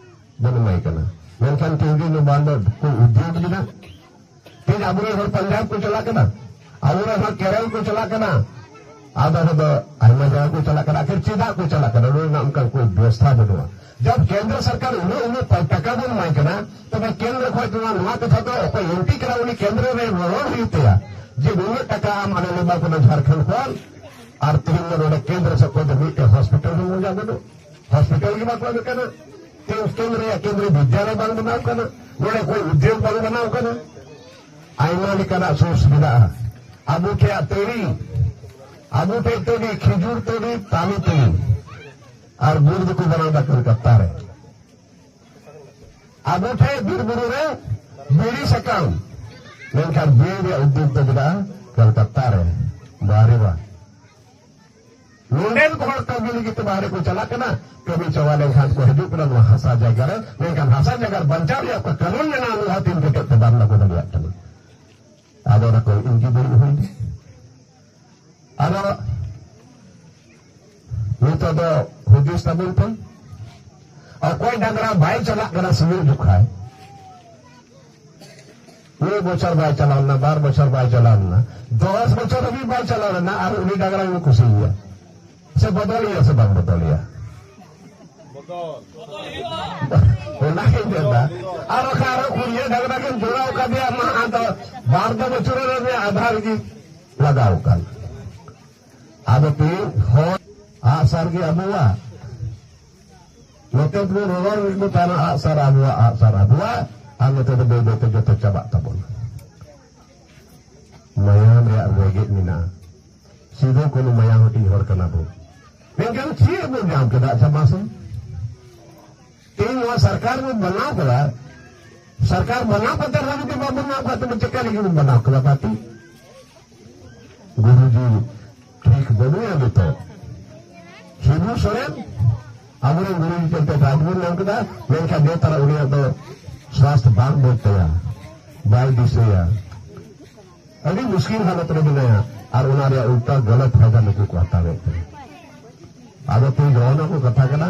ᱵᱚᱱ ᱮᱢᱟᱭ ᱠᱟᱱᱟ᱾ ᱢᱮᱱᱠᱷᱟᱱ ᱛᱤᱦᱤᱧ ᱫᱚ ᱵᱟᱝ ᱫᱚ ᱠᱚ ᱩᱫᱽᱭᱳᱜᱽ ᱢᱮᱱᱟᱜᱼᱟ᱾ ᱛᱮᱦᱮᱧ ᱟᱵᱚᱨᱮᱱ ᱦᱚᱲ ᱯᱟᱧᱡᱟᱵᱽ ᱠᱚ ᱪᱟᱞᱟᱜ ᱠᱟᱱᱟ, ᱟᱵᱚᱨᱮᱱ ᱦᱚᱲ ᱠᱮᱨᱚᱞ ᱠᱚ ᱪᱟᱞᱟᱜ ᱠᱟᱱᱟ, ᱟᱫᱚ ᱦᱚᱲ ᱫᱚ ᱟᱭᱢᱟ ᱡᱟᱭᱜᱟ ᱠᱚ ᱪᱟᱞᱟᱜ ᱠᱟᱱᱟ᱾ ᱟᱹᱠᱷᱤᱨ ᱪᱮᱫᱟᱜ ᱠᱚ ᱪᱟᱞᱟᱜ ᱠᱟᱱᱟ? ᱱᱚᱰᱮ ᱨᱮᱱᱟᱜ ᱚᱱᱠᱟᱱ ᱠᱳᱱᱳ ᱵᱮᱵᱚᱥᱛᱷᱟ ᱵᱟᱹᱱᱩᱜᱼᱟ᱾ ᱡᱟᱵ ᱠᱮᱱᱫᱨᱚ ᱥᱚᱨᱠᱟᱨ ᱩᱱᱟᱹᱜ ᱩᱱᱟᱹᱜ ᱯᱟ-, ᱴᱟᱠᱟ ᱵᱚᱱ ᱮᱢᱟᱭ ᱠᱟᱱᱟ, ᱛᱚᱵᱮ ᱠᱮᱱᱫᱨᱚ ᱠᱷᱚᱱ ᱱᱚᱣᱟ, ᱱᱚᱣᱟ ᱠᱟᱛᱷᱟ ᱫᱚ ᱚᱠᱚᱭ ᱮᱢ ᱯᱤ ᱠᱟᱱᱟ ᱩᱱᱤ ᱠᱮᱱᱫᱨᱚ ᱨᱮ ᱨᱚᱲ ᱦᱩᱭᱩᱜ ᱛᱟᱭᱟ ᱡᱮ ᱱᱩᱱᱟᱹᱜ ᱴᱟᱠᱟ ᱟᱢ ᱟᱞᱮ ᱞᱮ ᱮᱢᱟ ᱠᱟᱱᱟ ᱡᱷᱟᱲᱠᱷᱚᱸᱰ ᱠᱷᱚᱱ, ᱟᱨ ᱛᱮᱦᱮᱧ ᱫᱚ ᱱᱚᱰᱮ ᱠᱮᱱᱫᱨᱚ ᱥᱮᱫ ᱠᱷᱚᱱ ᱫᱚ ᱢᱤᱫᱴᱮᱱ ᱦᱚᱥᱯᱤᱴᱟᱞ ᱦᱚᱸ ᱢᱚᱡᱟ ᱵᱟᱹᱱᱩᱜ, ᱦᱚᱥᱯᱤᱴᱟᱞ ᱜᱮ ᱵᱟᱠᱚ ᱮᱢ ᱠᱟᱱᱟ᱾ ᱛᱮᱦᱮᱧ ᱠᱮᱱᱫᱨᱚ ᱨᱮᱭᱟᱜ ᱠᱮᱱᱫᱨᱤᱭᱚ ᱵᱤᱫᱽᱭᱟᱞᱚᱭ ᱵᱟᱝ ᱵᱮᱱᱟᱣ ᱠᱟᱱᱟ, ᱱᱚᱰᱮ ᱚᱠᱚᱭ ᱩᱫᱽᱭᱳᱜᱽ ᱵᱟᱝ ᱵᱮᱱᱟᱣ ᱠᱟᱱᱟ᱾ ᱟᱭᱢᱟ ᱞᱮᱠᱟᱱᱟᱜ ᱥᱳᱨᱥ ᱢᱮᱱᱟᱜᱼᱟ᱾ ᱟᱵᱚ ᱴᱷᱮᱱ ᱛᱟᱹᱲᱤ, ᱟᱵᱚ ᱴᱷᱮᱡ ᱛᱟᱹᱰᱤ, ᱠᱷᱤᱡᱩᱨ ᱛᱟᱹᱰᱤ, ᱛᱟᱞᱮ ᱛᱟᱹᱰᱤ, ᱟᱨ ᱵᱤᱨ ᱫᱚᱠᱚ ᱵᱮᱱᱟᱣ ᱮᱫᱟ ᱠᱳᱞᱠᱟᱛᱟ ᱨᱮ᱾ ᱟᱵᱚ ᱴᱷᱮᱡ ᱵᱤᱨ ᱵᱩᱨᱩ ᱨᱮ ᱵᱤᱲᱤ ᱥᱟᱠᱟᱢ, ᱢᱮᱱᱠᱷᱟᱱ ᱵᱤᱨ ᱨᱮᱭᱟᱜ ᱩᱫᱽᱫᱳᱜᱽ ᱫᱚ ᱢᱮᱱᱟᱜᱼᱟ ᱠᱳᱞᱠᱟᱛᱟ ᱨᱮ᱾ ᱵᱟᱦᱨᱮ ᱵᱟ᱾ ᱱᱚᱰᱮᱱ ᱠᱚ ᱦᱚᱲ ᱠᱟᱹᱢᱤ ᱞᱟᱹᱜᱤᱫ ᱛᱮ ᱵᱟᱦᱨᱮ ᱠᱚ ᱪᱟᱞᱟᱜ ᱠᱟᱱᱟ, ᱠᱟᱹᱢᱤ ᱪᱟᱵᱟ ᱞᱮᱱᱠᱷᱟᱱ ᱠᱚ ᱦᱤᱡᱩᱜ ᱠᱟᱱᱟ ᱱᱚᱣᱟ ᱦᱟᱥᱟ ᱡᱟᱭᱜᱟ ᱨᱮ, ᱢᱮᱱᱠᱷᱟᱱ ᱦᱟᱥᱟ ᱡᱟᱭᱜᱟ ᱨᱮ ᱵᱟᱧᱪᱟᱣ ᱨᱮᱭᱟᱜ ᱚᱠᱟ ᱠᱟᱹᱱᱩᱱ ᱢᱮᱱᱟᱜᱼᱟ, ᱱᱚᱣᱟ ᱛᱤᱱ ᱠᱮᱴᱮᱡ ᱛᱮ ᱵᱟᱢ ᱞᱟᱹᱜᱩ ᱫᱟᱲᱮᱭᱟᱜ ᱠᱟᱱᱟ᱾ ᱟᱫᱚ ᱚᱱᱟ ᱠᱚ ᱤᱧ ᱜᱮ ᱵᱟᱹᱲᱤᱡ ᱦᱩᱭ ᱮᱱᱟ᱾ ᱟᱫᱚ ᱱᱤᱛᱚᱜ ᱫᱚ ᱦᱩᱫᱤᱥ ᱛᱟᱵᱚᱱ ᱯᱮ, ᱚᱠᱚᱭ ᱰᱟᱝᱨᱟ ᱵᱟᱭ ᱪᱟᱞᱟᱜ ᱠᱟᱱᱟ ᱥᱤᱭᱳᱜ ᱡᱚᱠᱷᱟᱭ, ᱢᱤᱫ ᱵᱚᱪᱷᱚᱨ ᱵᱟᱭ ᱪᱟᱞᱟᱣ ᱞᱮᱱᱟ, ᱵᱟᱨ ᱵᱚᱪᱷᱚᱨ ᱵᱟᱭ ᱪᱟᱞᱟᱣ ᱞᱮᱱᱟ, ᱫᱚᱥ ᱵᱚᱪᱷᱚᱨ ᱦᱟᱹᱵᱤᱡ ᱵᱟᱭ ᱪᱟᱞᱟᱣ ᱞᱮᱱᱟ, ᱟᱨ ᱩᱱᱤ ᱰᱟᱝᱨᱟ ᱜᱮ ᱠᱩᱥᱤᱭᱮᱭᱟ, ᱥᱮ ᱵᱚᱫᱚᱞᱮᱭᱟ ᱥᱮ ᱵᱟᱝ ᱵᱚᱫᱚᱞᱮᱭᱟ? ᱚᱱᱟ ᱜᱮᱧ ᱢᱮᱱᱫᱟ᱾ ᱟᱨ ᱵᱟᱠᱷᱟᱱ ᱟᱨᱚ ᱠᱩᱲᱤᱭᱟᱹ ᱰᱟᱝᱨᱟ ᱜᱮᱢ ᱡᱚᱲᱟᱣ ᱠᱟᱫᱮᱭᱟ, ᱢᱟ ᱟᱫᱚ ᱵᱟᱨ ᱫᱚ ᱵᱚᱪᱷᱚᱨ ᱨᱮ ᱟᱫᱷᱟ ᱨᱮᱜᱮ ᱞᱟᱜᱟᱣ ᱠᱟᱱ᱾ ᱟᱫᱚ ᱛᱮᱦᱮᱧ ᱦᱚᱲ ᱟᱜ ᱥᱟᱨ ᱜᱮ ᱟᱵᱚᱣᱟᱜ᱾ ᱱᱚᱛᱮ ᱫᱚ ᱨᱚᱨᱚᱲ ᱨᱮᱜᱮ ᱛᱟᱦᱮᱱᱟ, ᱟᱜ ᱥᱟᱨ ᱟᱵᱚᱣᱟᱜ, ᱟᱜ ᱥᱟᱨ ᱟᱵᱚᱣᱟᱜ, ᱟᱨ ᱱᱚᱛᱮ ᱫᱚ ᱵᱟᱹᱭ ᱵᱟᱹᱭ ᱛᱮ ᱡᱚᱛᱚ ᱪᱟᱵᱟᱜ ᱛᱟᱵᱚᱱᱟ᱾ ᱢᱟᱭᱟᱢ ᱨᱮᱭᱟᱜ ᱨᱮᱸᱜᱮᱡ ᱢᱮᱱᱟᱜᱼᱟ᱾ ᱥᱤᱫᱩ ᱠᱟᱹᱱᱩ ᱢᱟᱭᱟᱢ ᱦᱟᱹᱴᱤᱧ ᱦᱚᱲ ᱠᱟᱱᱟ ᱵᱚᱱ᱾ ᱢᱮᱱᱠᱷᱟᱱ ᱪᱮᱫ ᱵᱚᱱ ᱧᱟᱢ ᱠᱮᱫᱟ? ᱟᱪᱪᱷᱟ, ᱢᱟᱥᱮ᱾ ᱛᱮᱦᱮᱧ ᱱᱚᱣᱟ ᱥᱚᱨᱠᱟᱨ ᱵᱚᱱ ᱵᱮᱱᱟᱣ ᱠᱮᱫᱟ, ᱥᱚᱨᱠᱟᱨ ᱵᱮᱱᱟᱣ ᱠᱟᱛᱮ ᱨᱮᱦᱚᱸ ᱡᱩᱫᱤ ᱵᱟᱵᱚᱱ ᱧᱟᱢ ᱠᱷᱟᱡ, ᱛᱚᱵᱮ ᱪᱮᱠᱟ ᱞᱟᱹᱜᱤᱫ ᱵᱚᱱ ᱵᱮᱱᱟᱣ ᱠᱮᱫᱟ ᱯᱟᱨᱴᱤ? ᱜᱩᱨᱩᱡᱤ ᱴᱷᱤᱠ ᱵᱟᱹᱱᱩᱭᱟ ᱱᱤᱛᱚᱜ᱾ ᱥᱤᱵᱩ ᱥᱚᱨᱮᱱ ᱟᱵᱚᱨᱮᱱ ᱜᱩᱨᱩᱡᱤ ᱪᱮᱛᱮ ᱨᱟᱡᱽ ᱵᱚᱱ ᱧᱟᱢ ᱠᱮᱫᱟ, ᱢᱮᱱᱠᱷᱟᱱ ᱱᱮᱛᱟᱨ ᱩᱱᱤᱭᱟᱜ ᱫᱚ ᱥᱣᱟᱥᱛᱷ ᱵᱟᱝ ᱵᱮᱥ ᱛᱟᱭᱟ, ᱵᱟᱭ ᱫᱤᱥᱟᱹᱭᱟ᱾ ᱟᱹᱰᱤ ᱢᱩᱥᱠᱤᱞ ᱦᱟᱞᱚᱛ ᱨᱮ ᱢᱮᱱᱟᱭᱟ, ᱟᱨ ᱚᱱᱟ ᱨᱮᱭᱟᱜ ᱩᱞᱴᱟ ᱜᱟᱞᱟᱛ ᱯᱷᱟᱭᱫᱟ ᱱᱩᱠᱩ ᱠᱚ ᱦᱟᱛᱟᱣᱮᱫ ᱠᱟᱱᱟ᱾ ᱟᱫᱚ ᱛᱮᱦᱮᱧ ᱱᱚᱜᱼᱚ ᱱᱚᱣᱟ ᱠᱚ ᱠᱟᱛᱷᱟ ᱠᱟᱱᱟ,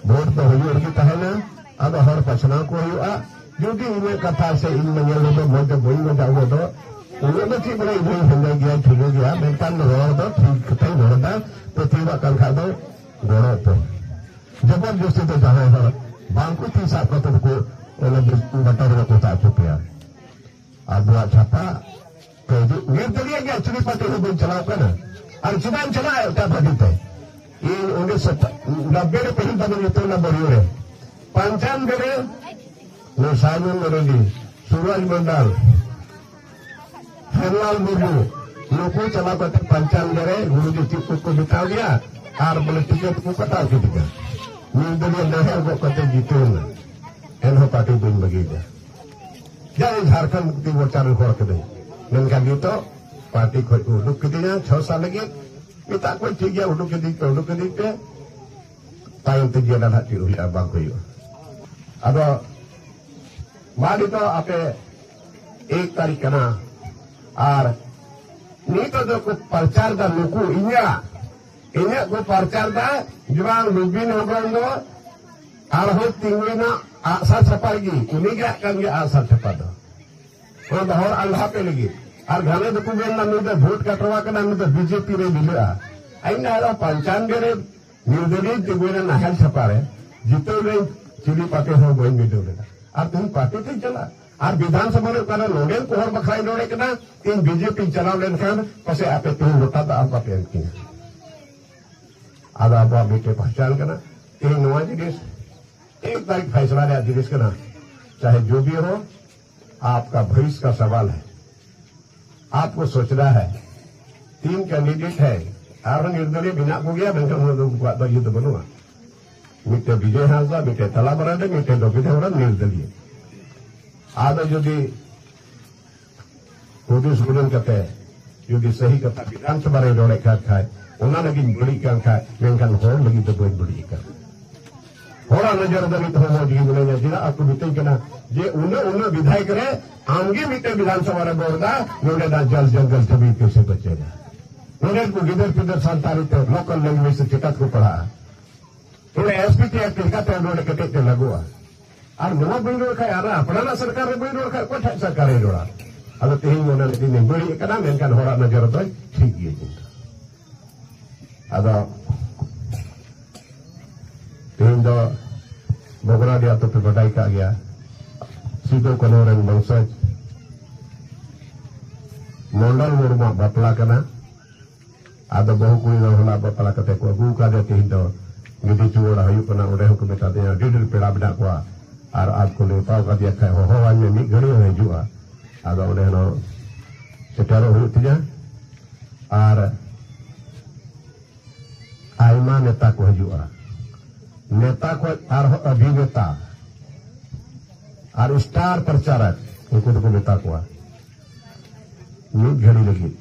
ᱵᱷᱳᱴ ᱫᱚ ᱦᱩᱭᱩᱜ ᱨᱮᱜᱮ ᱛᱟᱦᱮᱱᱟ, ᱟᱫᱚ ᱦᱚᱲ ᱯᱟᱥᱱᱟᱣ ᱠᱚ ᱦᱩᱭᱩᱜᱼᱟ᱾ ᱡᱩᱫᱤ ᱤᱧᱟᱹᱜ ᱠᱟᱛᱷᱟ ᱥᱮ ᱤᱧ ᱢᱟ ᱧᱮᱞ ᱨᱮᱫᱚ ᱢᱚᱡᱽ ᱫᱚ ᱵᱟᱹᱧ ᱢᱚᱡᱟ, ᱩᱱᱟᱹᱜ ᱫᱚ ᱩᱱᱟᱹᱜ ᱫᱚ ᱪᱮᱫ ᱵᱚᱞᱮ ᱤᱧ ᱦᱚᱧ ᱦᱮᱸᱫᱮ ᱜᱮᱭᱟ, ᱴᱷᱤᱠᱟᱹ ᱜᱮᱭᱟ, ᱢᱮᱱᱠᱷᱟᱱ ᱨᱚᱲ ᱫᱚ ᱴᱷᱤᱠ ᱠᱟᱛᱷᱟᱧ ᱨᱚᱲ ᱮᱫᱟ᱾ ᱯᱟᱹᱛᱭᱟᱹᱣᱟᱜ ᱠᱟᱱ ᱠᱷᱟᱡ ᱫᱚ ᱜᱚᱲᱚ ᱯᱮ᱾ ᱡᱚᱵᱚᱨ ᱡᱚᱥᱛᱤ ᱫᱚ ᱡᱟᱦᱟᱸᱭ ᱦᱚᱲ ᱵᱟᱝ ᱠᱚ ᱛᱤ ᱥᱟᱵ ᱠᱟᱛᱮ ᱠᱚ ᱚᱱᱟ ᱵᱟᱴᱟ ᱨᱮ ᱵᱟᱠᱚ ᱥᱟᱵ ᱦᱚᱪᱚ ᱯᱮᱭᱟ᱾ ᱟᱵᱚᱣᱟᱜ ᱪᱷᱟᱯᱟ ᱠᱟᱹᱭᱫᱩ ᱧᱮᱞ ᱫᱟᱲᱮᱭᱟᱜ ᱜᱮᱭᱟ, ᱪᱤᱞᱤ ᱯᱟᱨᱴᱤ ᱦᱚᱸ ᱵᱟᱹᱧ ᱪᱟᱞᱟᱣ ᱠᱟᱱᱟ᱾ ᱟᱨ ᱪᱮᱫᱟᱜ ᱤᱧ ᱪᱟᱞᱟᱜᱼᱟ ᱮᱴᱟᱜ ᱯᱟᱨᱴᱤ ᱛᱮ? ᱤᱧ ᱚᱸᱰᱮ ᱥᱮᱛᱟᱜ ᱱᱚᱵᱵᱳᱭ ᱨᱮ ᱯᱟᱹᱦᱤᱞ ᱫᱷᱟᱣ ᱤᱧ ᱧᱩᱛᱩᱢ ᱞᱮᱱᱟ ᱵᱚᱨᱤᱭᱚ ᱨᱮ᱾ ᱯᱚᱧᱪᱟᱱᱵᱵᱳᱭ ᱨᱮ ᱱᱩᱭ ᱥᱟᱭᱢᱚᱱ ᱢᱟᱨᱰᱤ, ᱥᱩᱨᱟᱡᱽ ᱢᱚᱱᱰᱚᱞ, ᱦᱮᱢᱞᱟᱞ ᱢᱩᱨᱢᱩ, ᱱᱩᱠᱩ ᱪᱟᱞᱟᱣ ᱠᱟᱛᱮ ᱯᱟᱧᱪᱟᱞ ᱨᱮ ᱜᱩᱨᱩ ᱡᱤ ᱪᱮᱫ ᱠᱚᱠᱚ ᱢᱮᱛᱟᱣ ᱜᱮᱭᱟ, ᱟᱨ ᱵᱚᱞᱮ ᱴᱤᱠᱤᱴ ᱠᱚ ᱠᱟᱴᱟᱣ ᱠᱮᱫᱤᱧᱟ᱾ ᱱᱤᱨᱫᱚᱞᱤᱭᱟᱹ ᱱᱟᱦᱮᱞ ᱜᱚᱜ ᱠᱟᱛᱮ ᱡᱤᱛᱟᱹᱣ ᱮᱱᱟ, ᱮᱱᱦᱚᱸ ᱯᱟᱨᱴᱤ ᱵᱟᱹᱧ ᱵᱟᱹᱜᱤᱭᱮᱫᱟ᱾ ᱡᱟᱭ ᱡᱷᱟᱲᱠᱷᱚᱸᱰ ᱢᱩᱠᱛᱤ ᱢᱳᱨᱪᱟ ᱨᱮᱱ ᱦᱚᱲ ᱠᱟᱹᱱᱟᱹᱧ, ᱢᱮᱱᱠᱷᱟᱱ ᱱᱤᱛᱚᱜ ᱯᱟᱨᱴᱤ ᱠᱷᱚᱱ ᱠᱚ ᱩᱰᱩᱠ ᱠᱤᱫᱤᱧᱟ ᱪᱷᱚ ᱥᱟᱞ ᱞᱟᱹᱜᱤᱫ᱾ ᱢᱮᱛᱟᱜ ᱠᱚᱣᱟᱧ, "ᱴᱷᱤᱠ ᱜᱮᱭᱟ, ᱩᱰᱩᱠ ᱠᱤᱫᱤᱧ ᱯᱮ, ᱩᱰᱩᱠ ᱠᱤᱫᱤᱧ ᱯᱮ, ᱛᱟᱭᱚᱢ ᱛᱮ ᱧᱮᱞᱟ ᱱᱟᱦᱟᱜ ᱪᱮᱫ ᱦᱩᱭᱩᱜᱼᱟ, ᱵᱟᱝ ᱦᱩᱭᱩᱜᱼᱟ᱾" ᱟᱫᱚ ᱢᱟ ᱱᱤᱛᱚᱜ ᱟᱯᱮ ᱮᱠ ᱛᱟᱹᱨᱤᱠᱷ ᱠᱟᱱᱟ, ᱟᱨ ᱱᱤᱛᱚᱜ ᱫᱚ ᱠᱚ ᱯᱨᱚᱪᱟᱨ ᱫᱟ ᱱᱩᱠᱩ ᱤᱧᱟᱹᱜ, ᱤᱧᱟᱹᱜ ᱠᱚ ᱯᱨᱚᱪᱟᱨ ᱫᱟ, ᱡᱮ ᱵᱟᱝ ᱨᱩᱵᱤᱱ ᱦᱮᱢᱵᱨᱚᱢ ᱫᱚ ᱟᱨᱦᱚᱸ ᱛᱤᱸᱜᱩᱭᱮᱱᱟ ᱟᱜᱼᱥᱟᱨ ᱥᱟᱯᱷᱟ ᱞᱟᱹᱜᱤᱫ, ᱩᱱᱤ ᱜᱮ ᱟᱜ ᱠᱟᱱ ᱜᱮᱭᱟ ᱟᱜᱼᱥᱟᱨ ᱥᱟᱯᱷᱟ ᱫᱚ᱾ ᱚᱱᱟ ᱫᱚ ᱦᱚᱲ ᱟᱸᱫᱷᱟ ᱯᱮ ᱞᱟᱹᱜᱤᱫ᱾ ᱟᱨ ᱜᱷᱟᱱᱮ ᱫᱚᱠᱚ ᱢᱮᱱ ᱫᱟ, "ᱱᱩᱭ ᱫᱚ ᱵᱷᱳᱴ ᱠᱟᱴᱣᱟ ᱠᱟᱱᱟ, ᱱᱩᱭ ᱫᱚ ᱵᱤᱡᱮᱯᱤ ᱨᱮ ᱢᱤᱞᱟᱹᱜᱼᱟ᱾" ᱟᱹᱧ ᱫᱚ ᱯᱚᱧᱪᱟᱱᱵᱮ ᱨᱮ ᱱᱤᱨᱫᱚᱞᱤᱭ ᱛᱤᱸᱜᱩᱭᱮᱱᱟ ᱱᱟᱦᱮᱞ ᱪᱷᱟᱯᱟ ᱨᱮ, ᱡᱤᱛᱟᱹᱣ ᱨᱮ ᱪᱤᱞᱤ ᱯᱟᱨᱴᱤ ᱦᱚᱸ ᱵᱟᱹᱧ ᱵᱤᱰᱟᱹᱣ ᱞᱮᱫᱟ᱾ ᱟᱨ ᱛᱮᱦᱮᱧ ᱯᱟᱨᱴᱤ ᱛᱤᱧ ᱪᱟᱞᱟᱜ, ᱟᱨ ᱵᱤᱫᱷᱟᱱ ᱥᱚᱵᱷᱟ ᱨᱮ ᱚᱠᱟᱨᱮ ᱱᱚᱰᱮᱱ ᱠᱚ ᱦᱚᱲ ᱵᱟᱠᱷᱨᱟᱧ ᱨᱚᱲᱮᱫ ᱠᱟᱱᱟ, ᱛᱮᱦᱮᱧ ᱵᱤᱡᱮᱯᱤ ᱪᱟᱞᱟᱣ ᱞᱮᱱᱠᱷᱟᱱ ᱯᱟᱥᱮ ᱟᱯᱮ ᱛᱮᱦᱮᱧ ᱞᱚᱴᱟ ᱫᱟᱜ ᱦᱚᱸ ᱵᱟᱯᱮ ᱮᱢ ᱠᱤᱧᱟ᱾ ᱟᱫᱚ ᱟᱵᱚᱣᱟᱜ ᱢᱤᱫᱴᱮᱱ ᱯᱟᱦᱪᱟᱱ ᱠᱟᱱᱟ᱾ ᱛᱮᱦᱮᱧ ᱱᱚᱣᱟ ᱡᱤᱱᱤᱥ ᱮᱠ ᱛᱟᱹᱨᱤᱠᱷ ᱯᱷᱟᱭᱥᱟᱞᱟ ᱨᱮᱭᱟᱜ ᱡᱤᱱᱤᱥ ᱠᱟᱱᱟ, ᱪᱟᱦᱮ ᱡᱚ ᱵᱷᱤ ᱦᱳ, ᱟᱯᱠᱟ ᱵᱷᱚᱵᱤᱥᱭᱚ ᱠᱟ ᱥᱟᱣᱟᱞ ᱦᱟᱭ, ᱟᱯᱠᱳ ᱥᱳᱪᱱᱟ ᱦᱟᱭ᱾ ᱛᱤᱱ ᱠᱮᱱᱰᱤᱰᱮᱴ ᱦᱟᱭ, ᱟᱨᱦᱚᱸ ᱱᱤᱨᱫᱚᱞᱤᱭ ᱢᱮᱱᱟᱜ ᱠᱚᱜᱮᱭᱟ, ᱢᱮᱱᱠᱷᱟᱱ ᱩᱱᱟᱹᱜ ᱫᱚ ᱩᱱᱠᱩᱣᱟᱜ ᱫᱚ ᱤᱭᱟᱹ ᱫᱚ ᱵᱟᱹᱱᱩᱜᱼᱟ᱾ ᱢᱤᱫᱴᱮᱱ ᱵᱤᱡᱚᱭ ᱦᱟᱸᱥᱫᱟ, ᱢᱤᱫᱴᱮᱱ ᱛᱟᱞᱟ ᱢᱟᱨᱟᱱᱰᱤ, ᱢᱤᱫᱴᱮᱱ ᱨᱚᱵᱤᱱᱫᱨᱚ ᱦᱮᱢᱵᱨᱚᱢ ᱱᱤᱨᱫᱚᱞᱤᱭ᱾ ᱟᱫᱚ ᱡᱩᱫᱤ ᱦᱩᱫᱤᱥ ᱜᱩᱱᱟᱹᱱ ᱠᱟᱛᱮ ᱡᱩᱫᱤ ᱥᱟᱹᱦᱤ ᱠᱟᱛᱷᱟ ᱵᱤᱫᱷᱟᱱ ᱥᱚᱵᱷᱟ ᱨᱮ ᱨᱚᱲᱮᱫ ᱠᱟᱱ ᱠᱷᱟᱡ, ᱚᱱᱟ ᱞᱟᱹᱜᱤᱫ ᱵᱟᱹᱲᱤᱡ ᱠᱟᱱ ᱠᱷᱟᱡ, ᱢᱮᱱᱠᱷᱟᱱ ᱦᱚᱲ ᱞᱟᱹᱜᱤᱫ ᱫᱚ ᱵᱟᱹᱧ ᱵᱟᱹᱲᱤᱡ ᱠᱟᱱᱟ᱾ ᱦᱚᱲᱟᱜ ᱱᱚᱡᱚᱨ ᱨᱮᱫᱚ ᱱᱤᱛ ᱦᱚᱸ ᱢᱚᱡᱽ ᱜᱮ ᱢᱤᱱᱟᱹᱧᱟ᱾ ᱪᱮᱫᱟᱜ ᱟᱠᱚ ᱢᱤᱛᱟᱹᱧ ᱠᱟᱱᱟ ᱡᱮ ᱩᱱᱟᱹᱜ, ᱩᱱᱟᱹᱜ ᱵᱤᱫᱷᱟᱭᱚᱠ ᱨᱮ ᱟᱢᱜᱮ ᱢᱤᱫᱴᱮᱱ ᱵᱤᱫᱷᱟᱱ ᱥᱚᱵᱷᱟ ᱨᱮ ᱨᱚᱲ ᱮᱫᱟ, ᱱᱚᱰᱮᱱᱟᱜ ᱡᱚᱞ ᱡᱚᱝᱜᱚᱞ ᱪᱷᱚᱵᱤ ᱠᱮᱥᱮ ᱵᱟᱪᱮᱜᱟ? ᱱᱚᱰᱮᱱ ᱠᱚ ᱜᱤᱫᱟᱹᱨ ᱯᱤᱫᱟᱹᱨ ᱥᱟᱱᱛᱟᱲᱤ ᱛᱮ ᱞᱳᱠᱟᱞ ᱞᱮᱝᱜᱩᱭᱮᱡᱽ ᱛᱮ ᱪᱮᱠᱟ ᱛᱮᱠᱚ ᱯᱟᱲᱦᱟᱜᱼᱟ? ᱱᱚᱰᱮ ᱮᱥ ᱯᱤ ᱴᱤ ᱮᱠᱴ ᱞᱮᱠᱟᱛᱮ ᱱᱚᱰᱮ ᱠᱮᱴᱮᱡ ᱛᱮ ᱞᱟᱹᱜᱩᱜᱼᱟ᱾ ᱟᱨ ᱱᱚᱣᱟ ᱵᱟᱹᱧ ᱨᱚᱲ ᱠᱷᱟᱡ, ᱟᱨ ᱟᱯᱱᱟᱨᱟᱜ ᱥᱚᱨᱠᱟᱨ ᱨᱮ ᱵᱟᱹᱧ ᱨᱚᱲ ᱠᱷᱟᱡ, ᱚᱠᱚᱭ ᱴᱷᱮᱡ ᱥᱚᱨᱠᱟᱨ ᱨᱮ ᱨᱚᱲᱟ? ᱟᱫᱚ ᱛᱮᱦᱮᱧ ᱢᱚᱱᱮ ᱞᱮᱫᱤᱧ ᱵᱟᱹᱲᱤᱡ ᱟᱠᱟᱱᱟ, ᱢᱮᱱᱠᱷᱟᱱ ᱦᱚᱲᱟᱜ ᱱᱚᱡᱚᱨ ᱨᱮᱫᱚ ᱴᱷᱤᱠ ᱜᱮᱭᱟ᱾ ᱠᱤᱱᱛᱩ ᱟᱫᱚ ᱛᱮᱦᱮᱧ ᱫᱚ ᱵᱚᱜᱽᱨᱟᱰᱤ ᱟᱛᱳ ᱯᱮ ᱵᱟᱰᱟᱭ ᱠᱟᱜ ᱜᱮᱭᱟ, ᱥᱤᱫᱩ ᱠᱟᱹᱱᱦᱩ ᱨᱮᱱ ᱵᱚᱝᱥᱚᱡᱽ ᱢᱚᱱᱰᱚᱞ ᱢᱩᱨᱢᱩᱣᱟᱜ ᱵᱟᱯᱞᱟ ᱠᱟᱱᱟ᱾ ᱟᱫᱚ ᱵᱟᱹᱦᱩ ᱠᱩᱲᱤ ᱫᱚ ᱦᱚᱞᱟ ᱵᱟᱯᱞᱟ ᱠᱟᱛᱮ ᱠᱚ ᱟᱹᱜᱩ ᱠᱟᱫᱮᱭᱟ, ᱛᱮᱦᱮᱧ ᱫᱚ ᱜᱤᱰᱤ ᱪᱩᱣᱟᱹᱲᱟ ᱦᱩᱭᱩᱜ ᱠᱟᱱᱟ᱾ ᱚᱸᱰᱮ ᱦᱚᱸᱠᱚ ᱢᱮᱛᱟ ᱫᱮᱭᱟ, ᱟᱹᱰᱤ ᱰᱷᱮᱨ ᱯᱮᱲᱟ ᱢᱮᱱᱟᱜ ᱠᱚᱣᱟ, ᱟᱨ ᱟᱡ ᱠᱚ ᱱᱮᱣᱛᱟ ᱠᱟᱫᱮᱭᱟ ᱠᱷᱟᱡ ᱦᱚᱦᱚᱣᱟᱹᱧ ᱢᱮ, ᱢᱤᱫ ᱜᱷᱟᱹᱲᱤᱡ ᱦᱚᱸ ᱦᱤᱡᱩᱜᱼᱟ᱾ ᱟᱫᱚ ᱚᱸᱰᱮ ᱦᱚᱸ ᱥᱮᱴᱮᱨᱚᱜ ᱦᱩᱭᱩᱜ ᱛᱤᱧᱟ᱾ ᱟᱨ ᱟᱭᱢᱟ ᱱᱮᱛᱟ ᱠᱚ ᱦᱤᱡᱩᱜᱼᱟ᱾ ᱱᱮᱛᱟ ᱠᱷᱚᱡ ᱟᱨᱦᱚᱸ ᱚᱵᱷᱤᱱᱮᱛᱟ ᱟᱨ ᱥᱴᱟᱨ ᱯᱨᱚᱪᱟᱨᱚᱠ, ᱩᱱᱠᱩ ᱫᱚᱠᱚ ᱢᱮᱛᱟ ᱠᱚᱣᱟ ᱢᱤᱫ ᱜᱷᱟᱹᱲᱤ ᱞᱟᱹᱜᱤᱫ᱾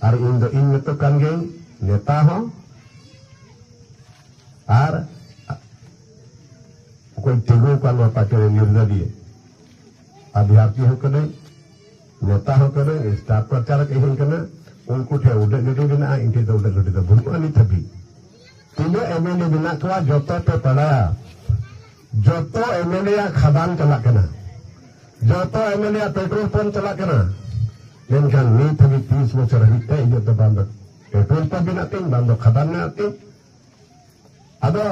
ᱟᱨ ᱤᱧ ᱫᱚ ᱤᱧ ᱢᱚᱛᱚ ᱠᱟᱱ ᱜᱤᱭᱟᱹᱧ, ᱱᱮᱛᱟ ᱦᱚᱸ ᱟᱨ ᱚᱠᱚᱭ ᱛᱤᱸᱜᱩ ᱟᱠᱟᱱ ᱱᱚᱣᱟ ᱯᱟᱨᱴᱤ ᱨᱮ ᱱᱤᱨᱫᱟᱹᱞᱤᱭᱟᱹ, ᱟᱵᱷᱭᱟᱨᱛᱷᱤ ᱦᱚᱸ ᱠᱟᱹᱱᱟᱹᱧ, ᱱᱮᱛᱟ ᱦᱚᱸ ᱠᱟᱹᱱᱟᱹᱧ, ᱥᱴᱟᱨ ᱯᱨᱚᱪᱟᱨᱚᱠ ᱤᱧ ᱦᱚᱸ ᱠᱟᱱᱟ᱾ ᱩᱱᱠᱩ ᱴᱷᱮᱱ ᱩᱰᱟᱹᱜ ᱜᱟᱹᱰᱤ ᱢᱮᱱᱟᱜᱼᱟ, ᱤᱧ ᱴᱷᱮᱱ ᱫᱚ ᱩᱰᱟᱹᱜ ᱜᱟᱹᱰᱤ ᱫᱚ ᱵᱟᱹᱱᱩᱜᱼᱟ ᱱᱤᱛ ᱦᱟᱹᱵᱤᱡ᱾ ᱛᱤᱱᱟᱹᱜ ᱮᱢᱮᱞᱮ ᱢᱮᱱᱟᱜ ᱠᱚᱣᱟ, ᱡᱚᱛᱚ ᱯᱮ ᱯᱟᱲᱟᱭᱟ᱾ ᱡᱚᱛᱚ ᱮᱢᱮᱞᱮᱭᱟᱜ ᱠᱷᱟᱫᱟᱱ ᱪᱟᱞᱟᱜ ᱠᱟᱱᱟ, ᱡᱚᱛᱚ ᱮᱢᱮᱞᱮᱭᱟᱜ ᱯᱮᱴᱨᱳᱞ ᱯᱟᱢᱯ ᱪᱟᱞᱟᱜ ᱠᱟᱱᱟ᱾ ᱢᱮᱱᱠᱷᱟᱱ ᱱᱤᱛ ᱦᱟᱹᱵᱤᱡ ᱛᱤᱨᱤᱥ ᱵᱚᱪᱷᱚᱨ ᱦᱟᱹᱵᱤᱡ ᱛᱮ ᱤᱧᱟᱹᱜ ᱫᱚ ᱵᱟᱝ ᱫᱚ ᱯᱮᱴᱨᱳᱞ ᱯᱟᱢᱯ ᱢᱮᱱᱟᱜ ᱛᱤᱧ, ᱵᱟᱝ ᱫᱚ ᱠᱷᱟᱫᱟᱱ ᱢᱮᱱᱟᱜ ᱛᱤᱧ᱾ ᱟᱫᱚ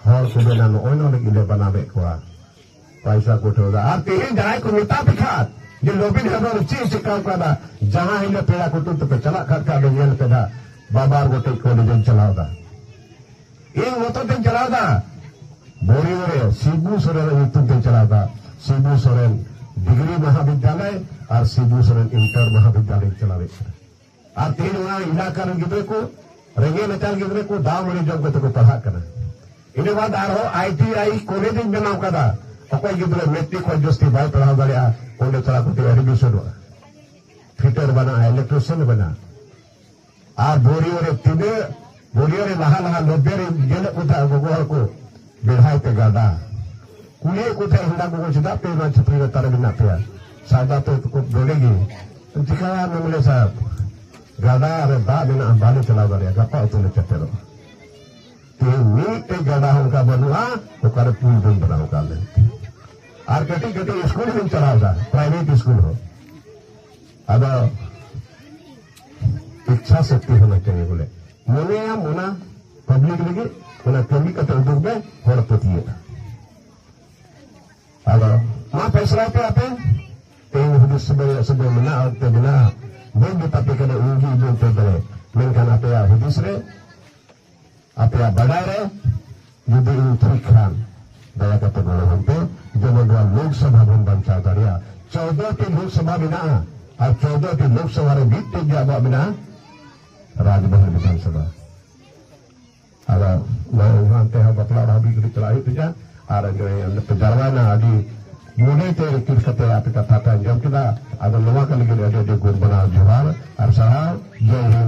ᱦᱚᱲ ᱠᱚ ᱢᱮᱱᱟ, "ᱱᱚᱜᱼᱚᱭ ᱱᱚᱰᱮ ᱜᱮᱞᱮ ᱵᱮᱱᱟᱣᱮᱫ ᱠᱚᱣᱟ, ᱯᱟᱭᱥᱟ ᱠᱚ ᱩᱴᱷᱟᱹᱣ ᱮᱫᱟ᱾" ᱟᱨ ᱛᱮᱦᱮᱧ ᱡᱟᱦᱟᱸᱭ ᱠᱚ ᱢᱮᱛᱟ ᱯᱮ ᱠᱷᱟᱱ ᱡᱮ ᱞᱚᱵᱤᱱ ᱦᱮᱢᱵᱨᱚᱢ ᱪᱮᱫ ᱮ ᱪᱤᱠᱟᱹᱣ ᱠᱟᱫᱟ, ᱡᱟᱦᱟᱸ ᱦᱤᱞᱳᱜ ᱯᱮᱲᱟ ᱠᱩᱴᱩᱢ ᱛᱮᱯᱮ ᱪᱟᱞᱟᱜ ᱠᱷᱟᱱ, ᱠᱷᱟᱱ ᱫᱚ ᱧᱮᱞ ᱯᱮ ᱱᱟᱦᱟᱜ, ᱵᱟᱵᱟᱨ ᱜᱚᱴᱮᱡ ᱠᱚᱞᱮᱡᱽ ᱤᱧ ᱪᱟᱞᱟᱣ ᱮᱫᱟ, ᱤᱧ ᱢᱚᱛᱚ ᱛᱮᱧ ᱪᱟᱞᱟᱣ ᱮᱫᱟ᱾ ᱵᱳᱨᱤᱭᱳ ᱨᱮ ᱥᱤᱵᱩ ᱥᱚᱨᱮᱱ ᱧᱩᱛᱩᱢ ᱛᱮᱧ ᱪᱟᱞᱟᱣ ᱮᱫᱟ, ᱥᱤᱵᱩ ᱥᱚᱨᱮᱱ ᱰᱤᱜᱽᱨᱤ ᱢᱚᱦᱟᱵᱤᱫᱽᱫᱟᱞᱚᱭ ᱟᱨ ᱥᱤᱵᱩ ᱥᱚᱨᱮᱱ ᱤᱱᱴᱟᱨ ᱢᱚᱦᱟᱵᱤᱫᱽᱫᱟᱞᱚᱭ ᱤᱧ ᱪᱟᱞᱟᱣᱮᱫ ᱠᱟᱱᱟ᱾ ᱟᱨ ᱛᱮᱦᱮᱧ ᱚᱱᱟ ᱮᱞᱟᱠᱟ ᱨᱮᱱ ᱜᱤᱫᱽᱨᱟᱹ ᱠᱚ, ᱨᱮᱸᱜᱮᱡ ᱱᱟᱪᱟᱨ ᱜᱤᱫᱽᱨᱟᱹ ᱠᱚ ᱫᱟᱣ ᱢᱟᱹᱲᱤ ᱡᱚᱢ ᱠᱟᱛᱮ ᱠᱚ ᱯᱟᱲᱦᱟᱜ ᱠᱟᱱᱟ᱾ ᱤᱱᱟᱹ ᱵᱟᱫ ᱟᱨᱦᱚᱸ ᱟᱭ ᱴᱤ ᱟᱭ ᱠᱚᱞᱮᱡᱽ ᱤᱧ ᱵᱮᱱᱟᱣ ᱠᱟᱫᱟ᱾ ᱚᱠᱚᱭ ᱜᱤᱫᱽᱨᱟᱹ ᱢᱮᱴᱨᱤᱠ ᱠᱷᱚᱱ ᱡᱟᱹᱥᱛᱤ ᱵᱟᱭ ᱯᱟᱲᱦᱟᱣ ᱫᱟᱲᱮᱭᱟᱜᱼᱟ, ᱚᱸᱰᱮ ᱪᱟᱞᱟᱣ ᱠᱟᱛᱮ ᱮᱰᱢᱤᱥᱚᱱᱚᱜᱼᱟ᱾ ᱯᱷᱤᱴᱟᱨ ᱵᱮᱱᱟᱜᱼᱟ, ᱤᱞᱮᱠᱴᱨᱤᱥᱤᱭᱟᱱ ᱵᱮᱱᱟᱜᱼᱟ᱾ ᱟᱨ ᱵᱳᱨᱤᱭᱳ ᱨᱮ ᱛᱤᱱᱟᱹᱜ, ᱵᱳᱨᱤᱭᱳ ᱨᱮ ᱞᱟᱦᱟ ᱞᱟᱦᱟ ᱱᱚᱵᱵᱮ ᱨᱮ ᱧᱮᱞᱮᱫ ᱠᱚ ᱛᱟᱦᱮᱸᱫ ᱜᱚᱜᱚ ᱦᱚᱲ ᱠᱚ ᱵᱮᱲᱦᱟᱭ ᱛᱮ ᱜᱟᱰᱟ᱾ ᱠᱩᱞᱤᱭᱮᱫ ᱠᱚ ᱛᱟᱦᱮᱸᱫ ᱦᱮᱸᱫᱟ ᱜᱚᱜᱚ, "ᱪᱮᱫᱟᱜ ᱯᱮ ᱱᱚᱣᱟ ᱪᱷᱟᱹᱯᱨᱤ ᱞᱟᱛᱟᱨ ᱨᱮ ᱢᱮᱱᱟᱜ ᱯᱮᱭᱟ? ᱥᱟᱣᱫᱟ ᱯᱮ ᱱᱚᱰᱮ ᱜᱮ?" ᱪᱤᱠᱟᱹᱭᱟ ᱢᱮᱢᱞᱮ ᱥᱟᱦᱮᱵᱽ, ᱜᱟᱰᱟ ᱨᱮ ᱫᱟᱜ ᱢᱮᱱᱟᱜᱼᱟ, ᱵᱟᱞᱮ ᱪᱟᱞᱟᱣ ᱫᱟᱲᱮᱭᱟᱜᱼᱟ, ᱜᱟᱯᱟ ᱩᱛᱟᱹᱨ ᱞᱮ ᱥᱮᱴᱮᱨᱚᱜᱼᱟ᱾ ᱛᱮᱦᱮᱧ ᱢᱤᱫᱴᱮᱡ ᱜᱟᱰᱟ ᱦᱚᱸ ᱚᱱᱠᱟ ᱵᱟᱹᱱᱩᱜᱼᱟ, ᱚᱠᱟᱨᱮ ᱯᱩᱞ ᱵᱚᱱ ᱵᱮᱱᱟᱣ ᱠᱟᱜ ᱞᱮ᱾ ᱟᱨ ᱠᱟᱹᱴᱤᱡ ᱠᱟᱹᱴᱤᱡ ᱥᱠᱩᱞ ᱦᱚᱸᱧ ᱪᱟᱞᱟᱣ ᱮᱫᱟ, ᱯᱨᱟᱭᱵᱷᱮᱴ ᱥᱠᱩᱞ ᱦᱚᱸ᱾ ᱟᱫᱚ ᱤᱪᱪᱷᱟ ᱥᱚᱠᱛᱤ ᱦᱚᱸ ᱢᱤᱫᱴᱮᱱ ᱵᱚᱞᱮ ᱢᱚᱱᱮᱭᱟᱢ ᱚᱱᱟ ᱯᱟᱵᱽᱞᱤᱠ ᱞᱟᱹᱜᱤᱫ, ᱚᱱᱟ ᱠᱟᱹᱢᱤ ᱠᱟᱛᱮ ᱩᱫᱩᱜ ᱢᱮ, ᱦᱚᱲ ᱯᱟᱹᱛᱭᱟᱹᱜᱼᱟ᱾ ᱟᱫᱚ ᱢᱟ ᱯᱷᱮᱥᱞᱟᱭ ᱯᱮ ᱟᱯᱮ, ᱛᱮᱦᱮᱧ ᱦᱩᱫᱤᱥ ᱥᱚᱢᱚᱭ ᱨᱮᱭᱟᱜ ᱥᱚᱢᱚᱭ ᱢᱮᱱᱟᱜᱼᱟ, ᱚᱠᱛᱮ ᱢᱮᱱᱟᱜᱼᱟ, ᱵᱟᱹᱧ ᱢᱮᱛᱟ ᱯᱮ ᱠᱟᱱᱟ ᱤᱧ ᱜᱮ ᱤᱧ ᱵᱟᱹᱧ ᱛᱮ ᱫᱟᱲᱮᱭᱟᱜ, ᱢᱮᱱᱠᱷᱟᱱ ᱟᱯᱮᱭᱟᱜ ᱦᱩᱫᱤᱥ ᱨᱮ, ᱟᱯᱮᱭᱟᱜ ᱵᱟᱰᱟᱭ ᱨᱮ ᱡᱩᱫᱤ ᱤᱧ ᱴᱷᱤᱠ ᱠᱷᱟᱱ, ᱫᱟᱭᱟ ᱠᱟᱛᱮ ᱜᱚᱲᱚ ᱟᱹᱧ ᱯᱮ, ᱡᱮᱢᱚᱱ ᱱᱚᱣᱟ ᱞᱳᱠᱥᱚᱵᱷᱟ ᱵᱚᱱ ᱵᱟᱧᱪᱟᱣ ᱫᱟᱲᱮᱭᱟᱜᱼᱟ᱾ ᱪᱳᱫᱽᱫᱚ ᱴᱤ ᱞᱳᱠᱥᱚᱵᱷᱟ ᱢᱮᱱᱟᱜᱼᱟ, ᱟᱨ ᱪᱳᱫᱽᱫᱳ ᱴᱤ ᱞᱳᱠᱥᱚᱵᱷᱟ ᱨᱮ ᱢᱤᱫᱴᱮᱡ ᱜᱮ ᱟᱵᱚᱣᱟᱜ ᱢᱮᱱᱟᱜᱼᱟ, ᱨᱟᱡᱽᱵᱟᱦᱤᱱᱤ ᱵᱤᱫᱷᱟᱱ ᱥᱚᱵᱷᱟ᱾ ᱟᱫᱚ ᱱᱚᱣᱟ ᱦᱟᱱᱛᱮ ᱦᱚᱸ ᱵᱟᱯᱞᱟ ᱚᱲᱟᱜ ᱦᱟᱹᱵᱤᱡ ᱠᱟᱹᱴᱤᱡ ᱪᱟᱞᱟᱜ ᱦᱩᱭᱩᱜ ᱛᱤᱧᱟ᱾ ᱟᱨ ᱱᱚᱜᱼᱚᱭ ᱱᱚᱛᱮ ᱡᱟᱨᱣᱟᱭᱮᱱᱟ, ᱟᱹᱰᱤ ᱢᱚᱱᱮ ᱛᱮ ᱨᱤᱠᱤᱲ ᱠᱟᱛᱮ ᱟᱯᱮ ᱠᱟᱛᱷᱟ ᱯᱮ ᱟᱸᱡᱚᱢ ᱠᱮᱫᱟ᱾ ᱟᱫᱚ ᱱᱚᱣᱟ ᱠᱚ ᱞᱟᱹᱜᱤᱫ ᱟᱹᱰᱤ ᱟᱹᱰᱤ ᱜᱩᱱ ᱢᱟᱱᱟᱣ ᱡᱚᱦᱟᱨ ᱟᱨ ᱥᱟᱨᱦᱟᱣ᱾ ᱡᱚᱭ ᱦᱤᱱᱫ᱾